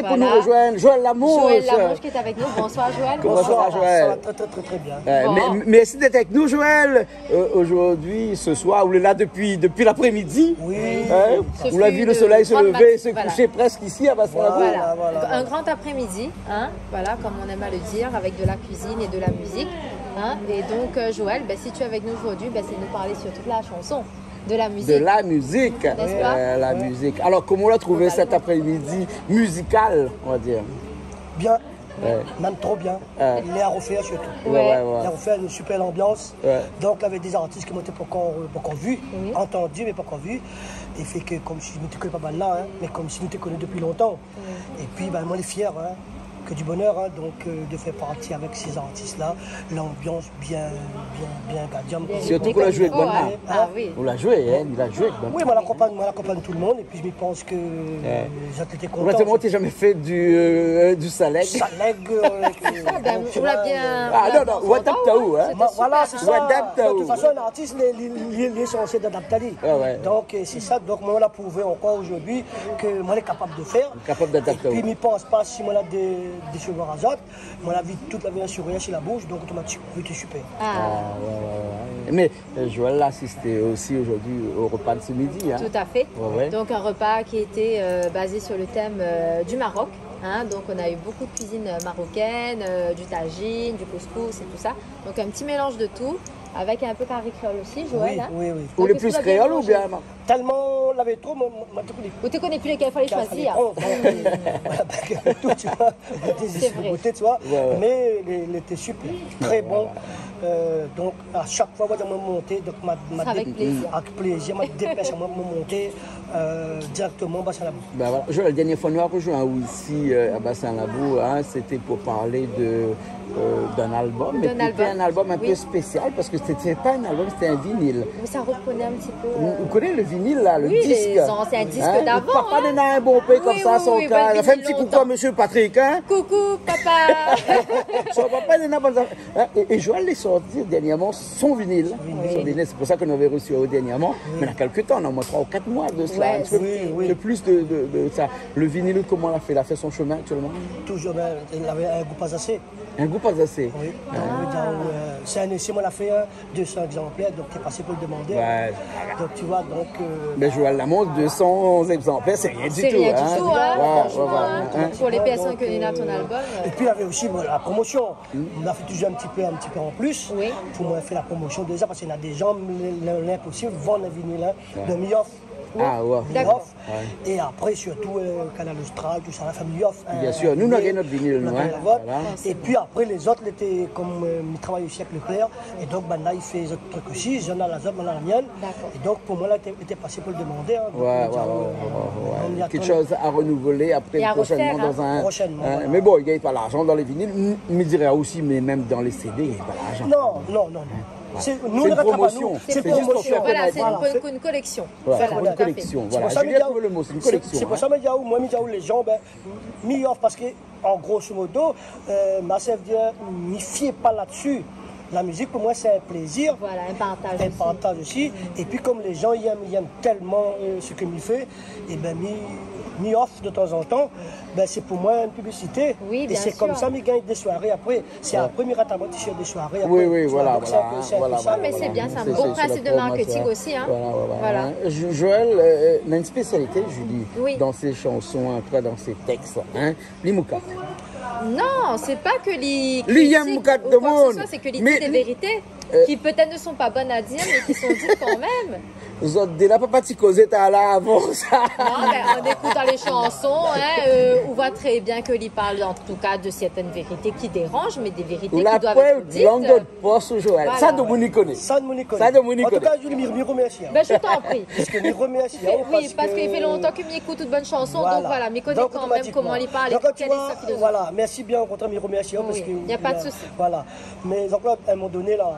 pour nous rejoindre. Joël Lamonge. Joël Lamonge qui est avec nous. Bonsoir, Joël. Comment ça va, Joël ? Bonsoir, ça va très, très, très, très bien. Euh, mé-, mèrsi d'èt avèk nou, Joël. Euh, aujourd'hui, ce soir, ou lé la dopi, dopi laprémidi. Oui. Hein ? Ou la vi lo solèy se levé, se koushé prèsk isi, a Bassin Labou. Voilà, voilà. Donc, un grand après-midi, hein, voilà, comme on aime à le dire, avec de la cuisine et de la musique, hein. Et donc, euh, Joël, ben, si tu es avec nous aujourd'hui, ben, c'est nous parler surtout de la chanson, de la musique. De la musique, n'est-ce pas ? Euh, la musique. Alors, comment on a trouvé cet après-midi musical, on va dire ? Bien. Ouais. Même trop bien. Ouais. Lé a refèr surtout. Ouais, ouais, ouais. Lé a refèr, une super ambiance. Ouais. Donk, lavé dé zartis ke moin té pankor, euh, pankor vu, antandu, mé pankor vu. É fé ke konm si nou té koné pa bann-la, hein, mé konm si nou té koné dopi lontan. Ouais. É pi, ben, moin lé fièr, hein, ke du bonheur, hein, donk, euh, de fèr parti avèk sé zartis-la, lanbians bien, bien, bien gadiam. Bien. Sirtou ke ou la zoué avèk bann-la. Ah oui. Ou la zoué, hein, ou la zoué avèk bann-la. Oui, moin la akonpagn, moin la akonpagn tout le monde, é pi mi pans ke, euh, zot lété kontan. Ou la zamé fé du, euh, du salèg. Salèg, euh, avèk, euh, donk, ou la bien, ah, non, non, ou la adapté aou, hein. C'était super important. Voilà, c'est ça. Ou la adapté aou. De toute façon, un artiste, il est, il est, il est censé adapter à lui. Ouais, ouais. Donc, euh, c'est ça. Donc, moin la prouvé ankor zordi ke moin lé kapab de fèr. Kapab d'adapté aou. É pi, mi pans pa si moin la dé-, désevoir azot. Moin la vi tout lavé in sourèr si la boush, donk otomatik, oui, té super. Ah. Ah, ouais, ouais, ouais. Mé, euh, Joël la asisté osi zordi o repa de se midi, hein. Tout à fait. Ouais, ouais. Donc, un repas qui était, euh, basé sur le thème, euh, du Maroc, hein. Donc, on a eu beaucoup de cuisine, euh, marocaine, euh, du tagine, du couscous et tout ça. Donc, un petit mélange de tout, avec un peu kari kréol aussi, Joël, hein. Oui, oui, oui. Ou lé plis kréol oubien, Marc ? Tèlman lavé tro, moin, moin, moin té koné. Ou té koné pi lékèl falé shoizir. Fallait prendre, hein. Voilà, parske tout, tu vois, goûter, c'est goûter, tu vois. C'est vrai. Ouais, ouais. Mé lé, lété super, très bon. Ouais, ouais. Euh, donk, a shak foi, moin, moin monté, donk, ma, ma dé-, avèk plézir, ma dépès amoin pou monté, euh, dirèkteman Bassin Labou. Ben voilà. Joël, la dernière fois, nou la rejoint aou isi, euh, à Bassin Labou, hein, c'était pour parler de euh, d'un album, mais c'était un album un peu spécial parce que c'était, c'était pas un album, c'était un vinyle. Mais ça reprenait un petit peu, euh, vous connaissez le vinyle, là, le disque, hein ? Oui, les anciens disques d'avant, hein. Papa néna in bonpé konmsa, son kar. Oui, oui, oui, vinyle lontan. Fé in ti koukou à monsieur Patrick, hein ? Coucou, papa. Son papa néna bann zafèr, hein, et, et Joël la sorti dernièrement son vinyle. Son vinyle. Son vinyle, c'est pour ça que nous l'avons reçu, euh, dernièrement. Oui. Mais il y a quelque temps, non, au moins trois ou quatre mois de cela, un petit peu plus de, de, de ça. Ouais, oui, oui. Le vinyle, comment il a fait ? Il a fait son chemin actuellement ? Toujours, ben, il avait un goût pas assez. In gou pa zasé. Oui. Ah. Donk, euh, sé in ésé, moin la fé, hein, deux cents exemplaires, donk té pasé pou le demandèr. Ouais. Donk, tu vois, donk, euh, mé Joël Lamonge, deux cents exemplaires, c'est rien du tout, hein. C'est rien du tout, hein, franchement, hein. Ouais, ouais, ouais. Pour les personnes qui connaissent ton album, euh. Et puis, il y avait aussi, bon, la promotion. Hmm. On a fait toujours un petit peu, un petit peu en plus. Oui. Pou moin fé la promotion déza, parske néna dé zan, lé, lé, linposib, vann in vinil, hein. Ouais. Donk, mi ofr. Ah ouais. Mi ofr. Ouais. É apré, sirtou, euh, Kanal Austral, tousa, la fé mi ofr, hein. Bien sûr. Nou, nou la gingn nout vinil, nou, hein. Voilà. É pi apré, lézot, lété, konm, euh, mi travay osi avèk Leclerc, é donk, banna i fé zot truk osi, zot néna la zot, moin néna la mienn. D'accord. É donk, pou moin, la, lété, lété pasé pou le demandèr, hein. Donk, ouais, ouais, ouais, ouais. Kèk shoz a renouvelé apré, proshènman, hein. Proshènman, voilà. Mé bon, i gingn pa larzan dan lé vinil, m-, mi diré osi, mé mèm dan lé CD, i gingn pa larzan. Non, non, non, non. Ouais. Sé, nou, nou rattrap pa nou. Sé in promotion. Sé zis pou fé konèt. Voilà, sé in, pou in, pou in kolèksion. Ouais, pou in kolèksion, voilà. Sé pou sa, Julie la trouvé le mot, sé in kolèksion, hein. Sé pou sa, mi di aou, moin, mi di aou, lé zan, ben, mi ofr parske, an grosso modo, euh, ma sèr di, mi fié pa la dsi. La mizik, pou moin, sé in plézir. Voilà, in partaz osi. In partaz osi. É pi, konm lé zan i èm, i èm tèlman, euh, sak mi fé, é ben, mi, mi ofr de tan zan tan, ben, sé pou moin in piblisité. Oui, bien sûr. É sé konmsa mi gingn dé soiré apré. Sé apré mi rattrap in ti shèr de soiré, apré, tu vois, donk sé in pé sa. Oui, oui, voilà, voilà, hein, voilà, voilà. Non, mé sé bien, sé in bon prinsip de marketing osi, hein. Voilà, voilà, hein. Voilà. Jo-, Joël, euh, néna in spésialité, Julie, dan sé shanson, hein, toi, dan sé tèks, hein. Li moukat. Non, sé pa ke li kritik ou koi ke se soi, sé ke li di dé vérité ki pétèt ne sont pas bonnes à dire, mé ki sont dites quand même. Zot dé la pa parti kozé talèr avan sa. Non, ben, en écoutant les chansons, hein, euh, on voit très bien que li parle en tout cas de certaines vérités qui dérangent, mais des vérités qui doivent être dites. Ou la prèv, lang dan out pos, Joël. Voilà. Sa, domoun i koné. Sa, domoun i koné. Sa, domoun i koné. En tout cas, Julie, mi, mi remèrsi aou. Ben, je t'en prie. Parske mi remèrsi aou, oui, parske, parske i fé lontan ke mi ékout out bann shanson, voilà. Donk voilà, mi koné kan mèm koman li parl é kèl lé sa filozofi. Donk, ou voi, voilà, mèrsi bien, o kontrèr, mi remèrsi aou, oui, parske, na pwin de sousi. Voilà. Mé Jean-Claude, a in moman doné la,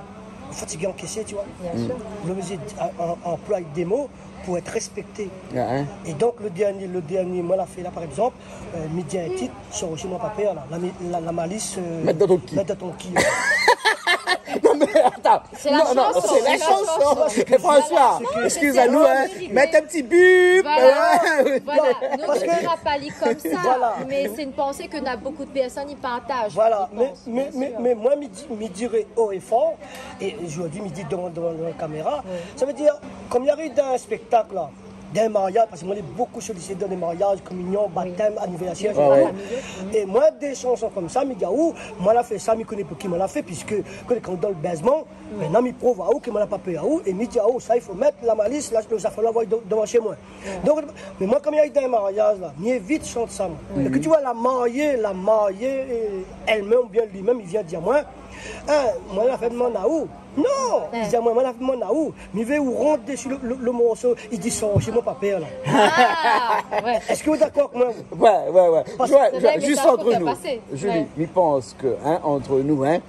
fatigé ankésé, tu vois. Bien sûr. Ou lé oblizé, a, a, anploi dé mo pou èt rèspèkté. Ah, hein. É donk, le dernier, le dernier, moin la fé la, par égzanp, euh, mi di in tit, sort osi moin pa pèr la. La mi-, la, la malis, euh, mèt dan out ki. Mèt dan out ki. Non, mé atann. Sé la shanson. Non, non, sé la shanson. Sé la shanson. É François, voilà, non, mé sé la vérité. Excuse-nous, hein. Mèt in ti bip. Voilà. Ouais. Voilà. Non, parske nou dira pa li konmsa, voilà, mé sé in pansé ke na bonpé de pèrsone i partaj, mi pans, bien sûr. Voilà, mé, mé, mé moin, mi di, mi diré haut et fort, é zordi mi di dovan, dovan, dovan la kaméra, oui, sa i vé dir, kom i ariv dan in spèktak la, dan in mariaz, parske moin lé bonpé solisité dan lé mariaz, kominion, oui, batèm, anivèrsèr, ouais, ouais, et cetera. É moin, dé shanson konmsa, mi di aou, moin la fé sa, mi koné pou ki moin la fé, piske kan ou lé dan le bèzman, oui, mintnan mi prouv aou ke moin la pa pèr aou, é mi di aou, sa i fo mèt la malis, la, lo zafèr la, voy do-, dovan shé moin. Donk, mé moin, kom mi ariv dan in mariaz la, mi évit shant sa, moin. Oui. É ke tu voi, la marié, la marié, euh, èl-mèm oubien li-mèm, i vien dir amoin, hein, moin la fé demann aou. Non, li di amoin, moin la fé demann aou. Mi vé ou rant dési lo, lo, lo morso, i di sort osi moin pa pèr la. Ah, ouais. Èske ou lé dakor avèk moin ? Ouais, ouais, ouais. Parske... Joël, Joël, juste entre nous, Julie, ouais, mi pans ke, hein, entre nous, hein,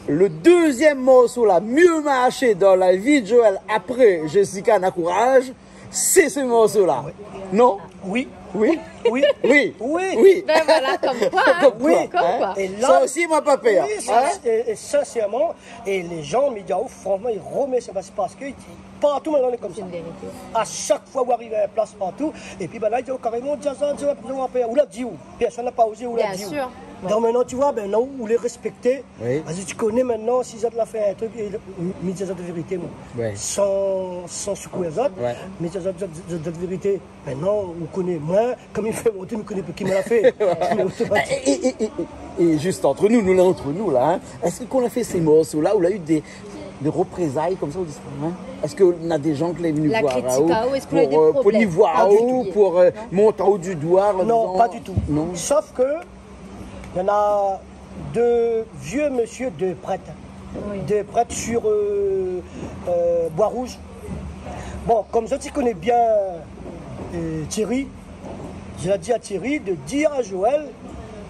le deuxième morceau la mieux marché dans la vie de Joël après Jessica Nacourage, sé se morso la. Oui. Non ? Oui. Oui. Oui. Oui. Oui. Ben voilà, comme quoi, hein. Comme quoi, hein. Comme quoi. É la, sa osi, moin pa pèr, hein. Oui, sin-, é, é sinsèrman, é lé jan, mi di aou, fransman, i remèrsi, parske, parske partou mintnan lé konmsa. Sé in vérité. A shak foi ou ariv a in plas partou, épi, ben la, i di aou karéman, Jason, Jason, ou la di aou, pèrsone la pa ozé, ou la di aou. Bien sûr. Ouais. Donk mintnan, tu vois, ben non, ou lé rèspèkté. Oui. Parske tu koné mintnan, si zot la fé in trik, é, mi di azot vérité, moin. Oui. San, san sékour azot, oui, mi di azot, zot, zot, zot vérité. Mintnan, ou koné moin, kom i fé mon tour, mi koné pou ki moin la fé. Ouais. Mé otomatik. É, é, é, é, é, é juste entre nous, nou la, entre nous la, hein, èske kan ou la fé se morso la, ou la u dé, dé reprézay konmsa, ou di sa, hein ? Èske na dé jan ki lé vni voir aou, la kritik aou, èske ou la u dé problèm partikilyé ? Pou, euh, pou vni voir aou, pou, euh, mont aou du doi, an dizan... Non, pa ditou. Non. Sof ke néna dé vié mésyé, dé prèt. Oui. Dé prèt sur, euh, euh, Bois-Rouge. Bon, kom zot i koné bien, euh, Thierry, mi la di a Thierry de dir a Joël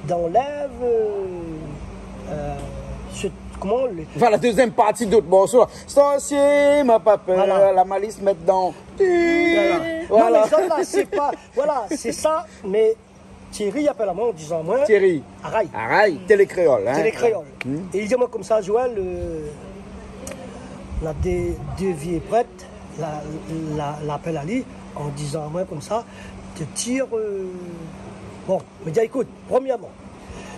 d'anlèv, euh, euh, se, koman, le... Voilà, dezièm parti de morso la. Sorsié, moin pa pèr, voilà, la malis mèt dan. Voilà. Voilà. Non, mé sa la, sé pa, voilà, sé sa, mé Thierry i apèl amoin an dizan amoin, Thierry. Aray. Aray, Télé Kréol, hein. Télé Kréol. Hmm. É li di amoin konmsa, Joël, euh, na dé, dé vié prèt, la, la, la apèl ali, an dizan amoin konmsa, té tir, euh, bon, mi di, ékout, prèmièrman,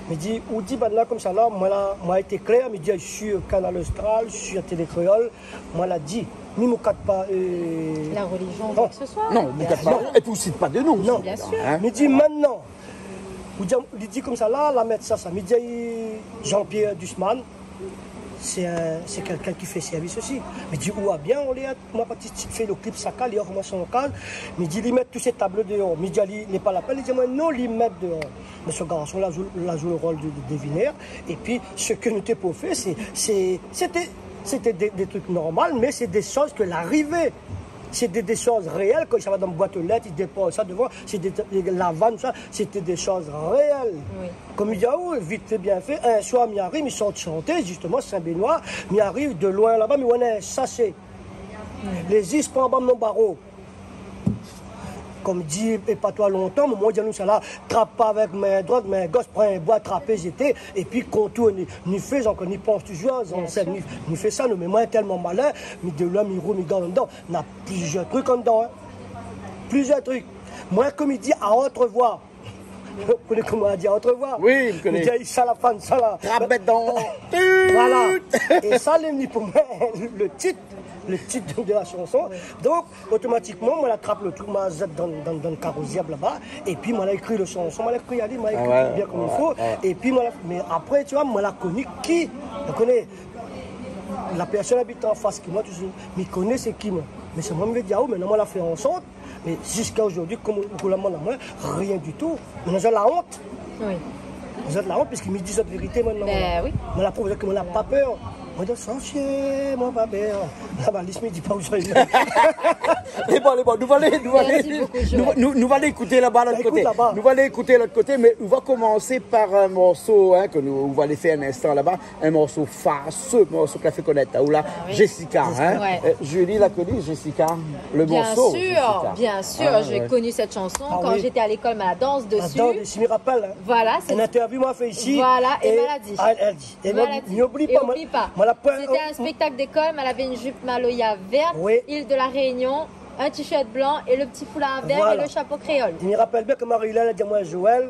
mi di, ou di banna konmsa la, moin la, moin la été klèr, mi di, sur Kanal Austral, sur Télé Kréol, moin la di, mi, mi kat pa, euh, la religion, non, quoi que ce soit. Non, mi kat pa. Non. Épi ou sit pa de non. Non. Bien sûr. Hein ? Mi di, mintnan, ou di, li di konmsa la, la mèt sa, sa. Mi di, Jean-Pierre Dussman, sé in, sé kèlkin ki fé sèrvis osi. Mi di, ou a bien, ou lé, moin la parti fé le clip Sakal, li la komansé an kaz. Mi di, li mèt tout sé tablo déor. Mi di, li, lé pa la pèn. Li di amoin, non, li mèt déor. Mé se garson la zoué, la zoué le rol de, de devinèr. Épi, sak nou té pou fé, sé, sé, sété, sété dé, dé trik normal, mé sé dé shoz ke la arivé. Sé dé, dé shoz réèl. Kan i sava dan boit o lèt, i dépoz sa dovan, sé dé, dé, la vann, sa, sété dé shoz réèl. Oui. Kom mi di aou, vit fé, bien fé, in soir, mi ariv, mi sort shanté, zistoman, Sin-Benoi, mi ariv de loin laba, mi oi in sashé. Mm. Lé zis pa anba mon baro. Kom di, é pa tro lontan, moman, di anou sa la, trap pa avèk min drwat, min gosh, pran in boi, trapé, zété, épi kontourné. Ni fé, ankor, ni pans touzour, bien sûr, ni, ni fé sa, nou, mé moin, tèlman malin, mi de loin, mi rou, mi gard andan. Na plizièr trik andan, hein. Plizièr trik. Moin, kom i di, à haute voix. Ou koné koman i di à haute voix ? Oui, mi koné. I di, sa la fann, sa la. Trap bèt dan. Voilà. É sa, lé vni pou moin, le tit, le tit de la shanson. Oui. Donk, otomatikman, moin la trap le trik, moin la zèt dan, dan, dan le karo zèrb laba, épi moin la ékri le shanson, moin la ékri ali, moin la ékri bien kom i fo, ah ouais, ouais, épi moin la, mé apré, tu vois, moin la koni ki, ou koné, la pèrsone i abit an fas ki moin, touzour, mi koné sé ki, moin. Mé sé moin mi vé di aou, mé non, moin la fé an sort. Mé ziska zordi, kom ou la, moin la, moin, rien ditou. Mé non, zot la ont. Oui. Zot la ont, piske mi di zot vérité mintnan. Ben oui. Moin la prouv ke moin la pa pèr. Moin di, sansié, moin pa pèr. La balis, mi di pa ousa i lé. Lé bon, lé bon. Nou va alé, nou va alé, nou, nou, nou va alé ékouté laba, lot koté. Ékout laba. Nou va alé ékouté lot koté, mé nou va komansé par in morso, in, ke nou, nou va alé fé in instan laba. In morso far, se morso ke la fé konèt aou la, Jessica, in. Ah oui. Ouais. Euh, Julie la koni, Jessica, le morso Jessica. Bien sûr, bien sûr, j'ai connu cette chanson quand j'étais à l'école, ma danse dessus. Ah ouais. La dans desi, mi rapèl, in. Voilà, sé in interview moin la fé isi. Voilà, é, é moin la di. Ah, èl la di. É moin, mi oubli pa, moin la pa. C'était un spectacle d'école, moin lavé une jupe maloya verte, île de la Réunion, un t-shirt blanc et le petit foulard vert et le chapeau créole. Voilà. É mi rapèl bien ke Marie-Hélène la di amoin, Joël,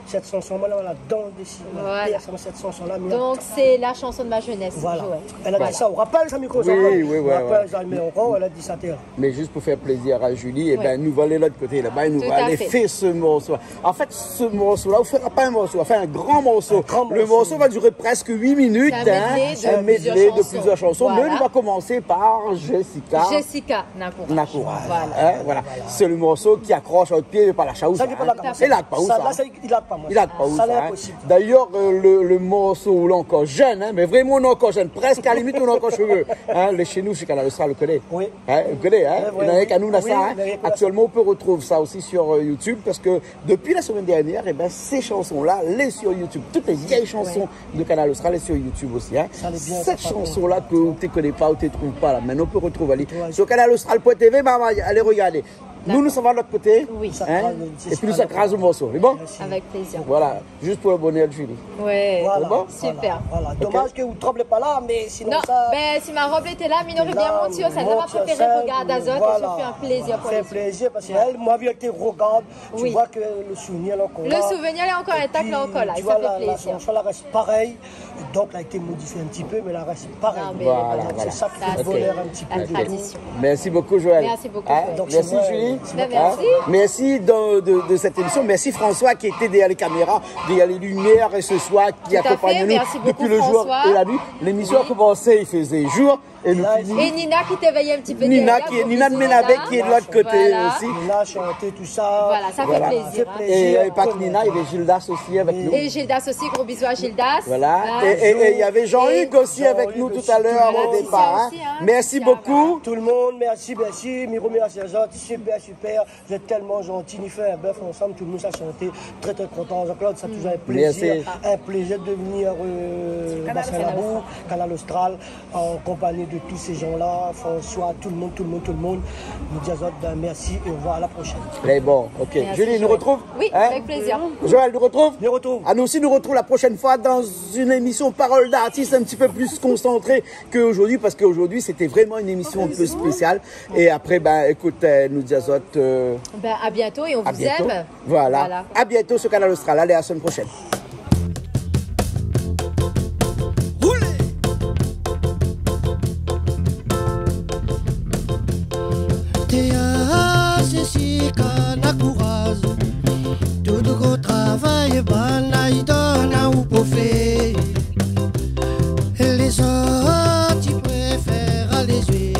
sèt shanson, moin la, moin la dans desi. Voilà. Pèrsone, sèt shanson la, mi la... Donc, c'est la chanson de ma jeunesse, Joël. Voilà. Èl la di sa, ou rapèl sa, mikro, sa, oui, oui, oui, rapèl sa, mé ankor, èl la di sa, té. Mé zis pou fé plézir a Julie, ében, nou va alé lot koté laba, é nou va alé fé se morso. Tout à fait. An fèt, se morso la, ou fé pa in morso, ou fé in gran morso. In gran morso. Le morso va diré prèsk uit minit, in. C'est un medley de plusieurs chansons. In medley de plizièr shanson. Voilà. Mé nou va komansé par Jessica. Jessica Nakouraj. Nakouraj. Voilà. In, voilà. Sé le morso ki akros a out pié, pa la shaou, sa, in. Sa, sé pa la shaou. Sa, la, sa, i lé pa, moin. I lé pa, sa, lé inposib. D'ailleurs, euh, le, le morso, ou lé ankor jenn, in, mé vréman, ou lé ankor jenn. Prèsk a la limit, ou lé ankor shové. In, lé shé nou, shé Kanal Austral, ou koné. Oui. In, ou koné, in. Ouais, ouais, oui. Néna rienk anou, néna sa, in. Oui, néna rienk anou. Actuellement, on peut retrouver ça aussi sur, euh, YouTube, parce que depuis la semaine dernière, eh ben, ces chansons-là, lé sur YouTube. Toutes les vieilles chansons de Kanal Austral lé sur YouTube aussi, in. Sa lé bien, sa. Sèt shanson la ke ou té koné pa, ou té trouv pa la, mintnan ou pé retrouv ali sur kanal austral point T V, mama, alé rogardé. D'accord. Nou, nou sava lot koté, in, é pi nou sa kraz le morso. Lé bon ? Merci. Avec plaisir. Voilà, zis pou le bonèr de Julie. Ouais. Lé bon ? Super. Voilà, voilà. Ok. Domaz ke out rob lé pa la, mé sinon... Non, sa, ben, si ma robe lété la, mi noré bien mont sur sèn. La, ma préféré rogard azot, é sa fé in plézir pou lé zot. Voilà. Fé plézir, parske èl, moin, vi ke té rogard, tu vois ke le souvenir lé ankor la. Le souvenir lé ankor intak, lé ankor la, é sa fé plézir. É pi, tu vois, la, la shanson la rès parèy. Donk, la été modifié in ti pé, mé la rès parèy. Non, mé voilà, voilà. Donk, sé sa ki fé le bonèr in ti pé de... Sa, sé la tradision. Merci beaucoup, Joël. Merci beaucoup, Joël. Hein ? Merci, Julie. Ben, merci. Hein ? Merci de, de, de cette émission. Merci, François, qui était derrière les caméras, derrière les lumières, et ce soir, qui accompagne nous depuis le jour et la nuit. Tout à fait, merci beaucoup, François. Oui. L'émission a commencé, il faisait jour, et nous finissons. É Nina ki té vèy in ti pé dèrièr, gro bizou Nina. Nina Ménabé ki lé de lot koté osi. Voilà. Nina la shanté, tousa. Voilà, sa fé plézir, hein. Voilà. Fé plézir. É, euh, pa ke Nina, néna Gildas osi avèk nou. É Gildas osi, gro bizou a Gildas. Voilà. Hein ? É, é, é néna Jean-Hugues osi avèk nou talèr o dépar, hein. Jean-Hugues osi, hein. Merci beaucoup. Tout le monde, merci, merci. Mi romèrsi azot, super, super. Zot lé tèlman zanti, ni fé in bèf ansanm, tout le monde sa shanté, très, très content. Jean-Claude, c'est toujours un plaisir, un plaisir de venir, euh, Bassin Labou, Kanal Austral, en compagnie de tous ces gens-là, François, tout le monde, tout le monde, tout le monde. Nou di azot, ben, merci et au revoir, à la prochaine. Lé bon, ok. Merci, Joël. Julie, nou retrouv ? Oui, avec plaisir. Hein ? Joël, nou retrouv ? Nou retrouv. Ah, nou osi, nou retrouv la prochaine fois dans une émission Parole d'artiste un petit peu plus concentrée qu'aujourd'hui, parce qu'aujourd'hui, c'était vraiment une émission un peu spéciale. Et après, ben, écoute, euh, nou di azot, euh, ben, à bientôt et on vous aime. Voilà. À bientôt sur Kanal Austral. Allez, à la semaine prochaine. Roulé ! Té a Jessica Nakouraz, tout gro travay bann aidon aou pou fé. Lézot i préfèr alé zoué.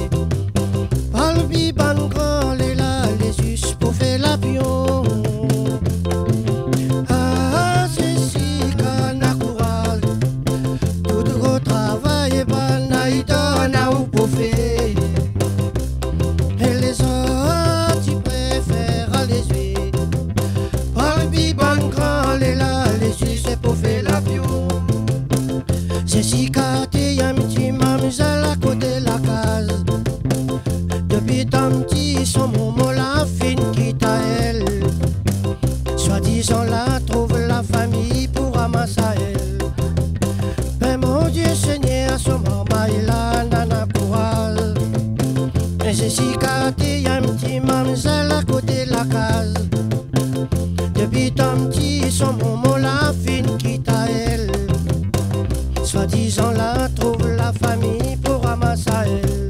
Parmi bann gran lé la, lé zis pou fé lavion. Ah, Jessica Nakouraz, tout gro travay bann aidon aou pou fé. Lézot i préfèr alé zoué. Parmi bann gran lé la, lé zis pou fé lavion. Jessica té in ti mamzèl a koté la kaz. Dopi tan pti, son momon la fine kit aèl. Soi-dizan la trouv la fami pou ramas aèl. Ben, mon Dieu Seigneur, son marmay la nana kouraz. Jessica té in ti mamzèl a koté la kaz. Dopi tan pti, son momon la fine kit aèl. Soi-dizan la trouv la fami pou ramas aèl.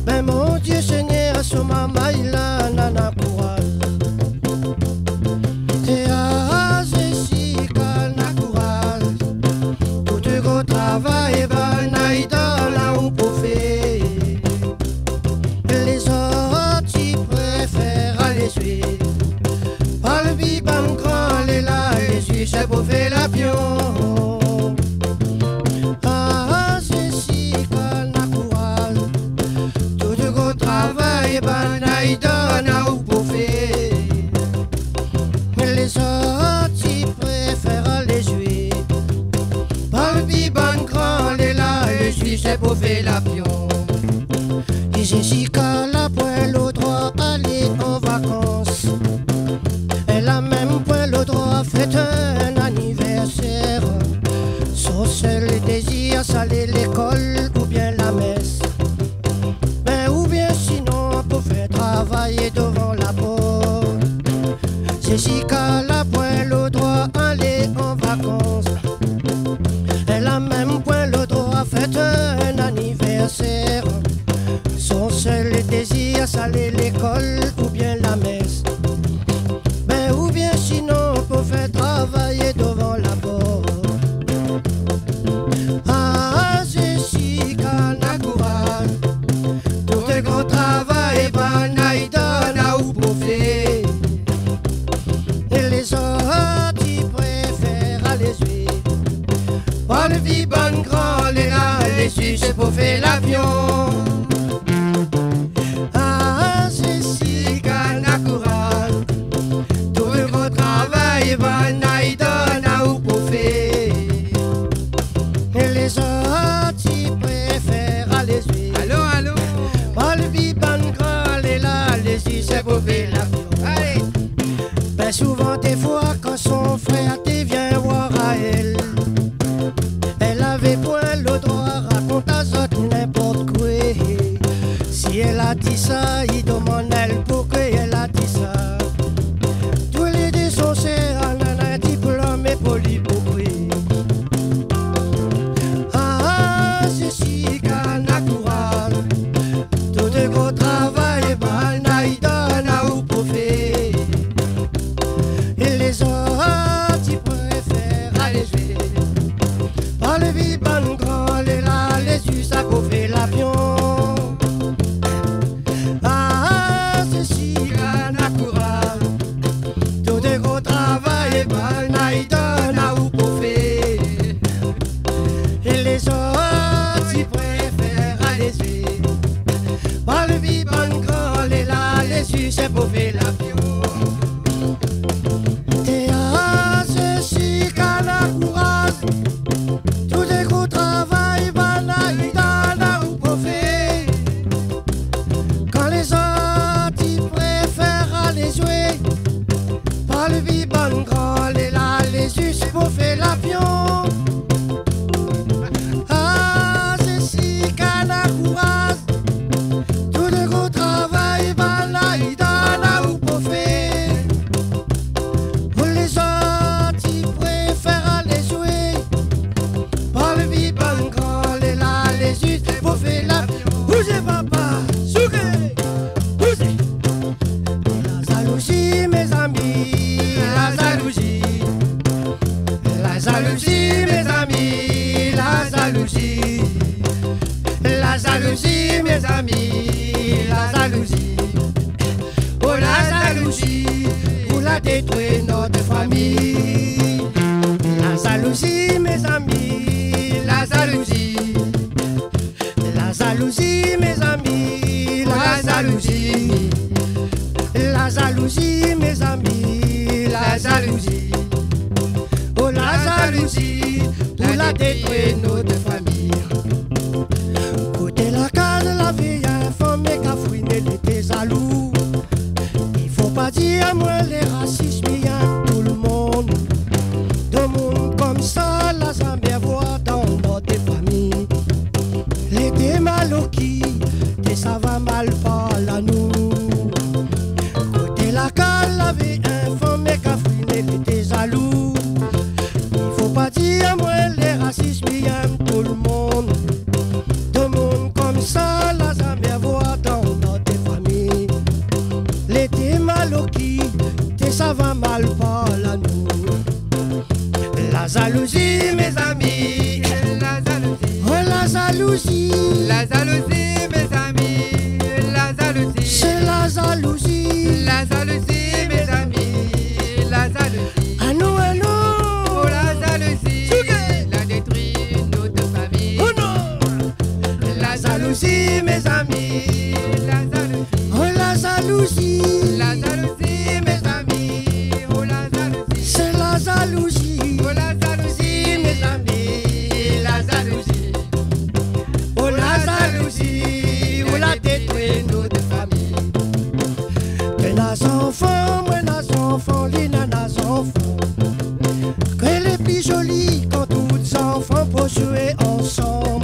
Ben, mon Dieu Seigneur, son marmay la nana kouraz. Té a Jessica Nakouraz, tout gro travay bann aidon aou pou fé. Lé Son sèl dézir, sa lé lékol oubien la mès. Bin, oubien sinon, pou fé travay dovan la port. Jessica la poin lo droi alé an vakans. Èl la mèm poin lo droi fèt in anivèrsèr. Son sèl dézir, sa lé lékol oubien la mès. Bin, oubien sinon, pou fé travay dovan la port. Ah, Jessica, na kouraz. Tout gran travay banna i donn aou pou fé. É lézot i préfèr alé zoué. Bann vi bann gran lé la, lé zis pou fé lavion. Ah, Jessica, na kouraz. Tout gran travay banna i donn aou pou fé. É lézot i préfèr alé zoué. Allô, allô. Bann vi bann gran lé la, lé zis pou fé lavion. Alé. Bin souvan défoi, kan son frèr té vien oir aèl, èl lavé poin lo droi rakont azot ninport koué. Si èl la di sa, i domann èl poukosa èl la di sa. Tou lé dé son sèr, nana in diplom, é pou li poukosa. Ah, Jessica, na kouraz. Tout gran travay banna i donn aou pou fé. É lézot i préfèr alé zoué. Bann vi bann gran lé la, lé zis pou fé lavion. Ah, Jessica, na kouraz. Tout gran travay banna i donn aou pou fé. É lézot i préfèr alé zoué. Bann vi bann gran lé la, lé zis pou fé lavion. Té a Jessica, na kouraz. Tout gran travay banna i donn aou pou fé. Kan lézot i préfèr alé zoué, bann vi bann gran lé la, lé zis pou fé lavion. Ah, Jessica, na kouraz. Tout gran travay banna i donn aou pou fé. Pou lézot i préfèr alé zoué. Bann vi bann gran lé la, lé zis pou fé lavion. Bouzé papa, souké, bouzé. La jalousie, mes amis, la jalousie. La jalousie, mes amis, la jalousie. La jalousie, mes amis, la jalousie. Oh, la jalousie, pou la détrui nout fami. La jalousie, mes amis, la jalousie. La jalousie, mes amis, la jalousie. La jalousie, mes amis, la jalousie. Oh, la jalousie, pou la détrui nout fami. Koté la kaz lavé in fanm é kafouiné, li té jalou. I fo pa dir amoin lé rasis, mi yèm tout le moun. Domoun konmsa la zamé voir dan nout fami. Lé dé maloki, té sava mal parl anou. Koté la kaz lavé in fanm é kafouiné, li té jalou. I fo pa dir amoin lé rasis, mi yèm tout le moun. Domoun konmsa la zamé voir dan nout fami. Lé dé maloki, té sava mal parl anou. La jalousie, mes amis, la jalousie. Oh, la jalousie. La jalousie, mes amis, la jalousie. Sé la jalousie. La jalousie, mes amis, la jalousie. Anou, anou. Oh, la jalousie. Souké. La détrui nout fami. Oh non. La jalousie, mes amis, la jalousie. Oh, la jalousie. La jalousie, mes amis, oh, la jalousie. Sé la jalousie. Oh, la jalousie, mes amis, la jalousie. Oh, la jalousie, Kan tout zanfan pou zoué ansanm,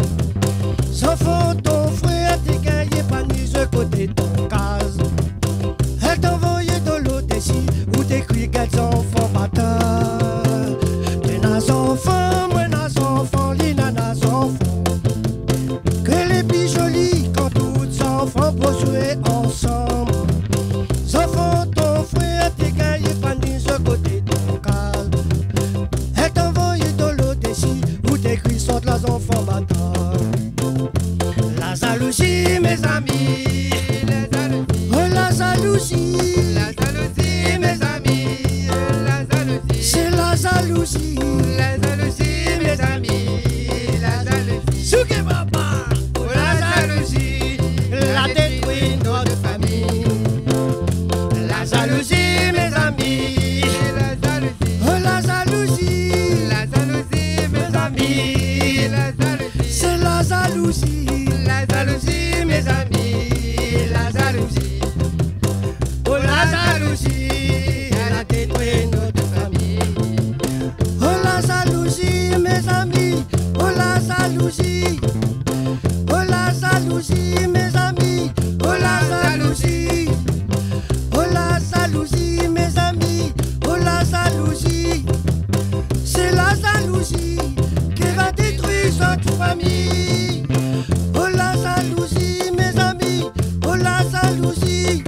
zanfan ton frèr té gingn épanoui zot koté ton kaz. Èl t'anvoy dolo dési, ou té kri gèl zanfan batar. Li néna zanfan, mwin néna zanfan, li néna zanfan. Kèl lé pli zoli kan tout zanfan pou zoué ansanm. Zanfan ton frèr té gingn épanoui zot koté ton kaz. Èl t'anvoy dolo dési, ou té kri sort la zanfan batar. La zalouzi, mézami. La zalouzi. Oh, la zalouzi. La zalouzi, mézami. La zalouzi. Sé la zalouzi. La zalouzi, mézami. La zalouzi. Souké papa. Oh, la zalouzi. La détrui nout famiy. La zalouzi, mézami. La zalouzi. Oh, la zalouzi. La zalouzi, mézami. La zalouzi. Sé la zalouzi. La zalouzi, mézami. La zalouzi. Oh, la zalouzi, èl la détrui nout famiy. Oh, la zalouzi, mézami. Oh, la zalouzi. Oh, la zalouzi, mézami. Oh, la zalouzi. Oh, la zalouzi, mézami. Oh, la zalouzi. Sé la zalouzi ki va détrui zot famiy. Oh, la zalouzi, mézami. Oh, la zalouzi.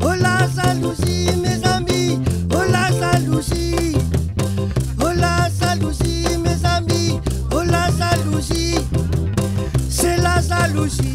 Oh, la zalouzi, mézami. Oh, la zalouzi. Oh, la zalouzi, mézami. Oh, la zalouzi. Sé la zalouzi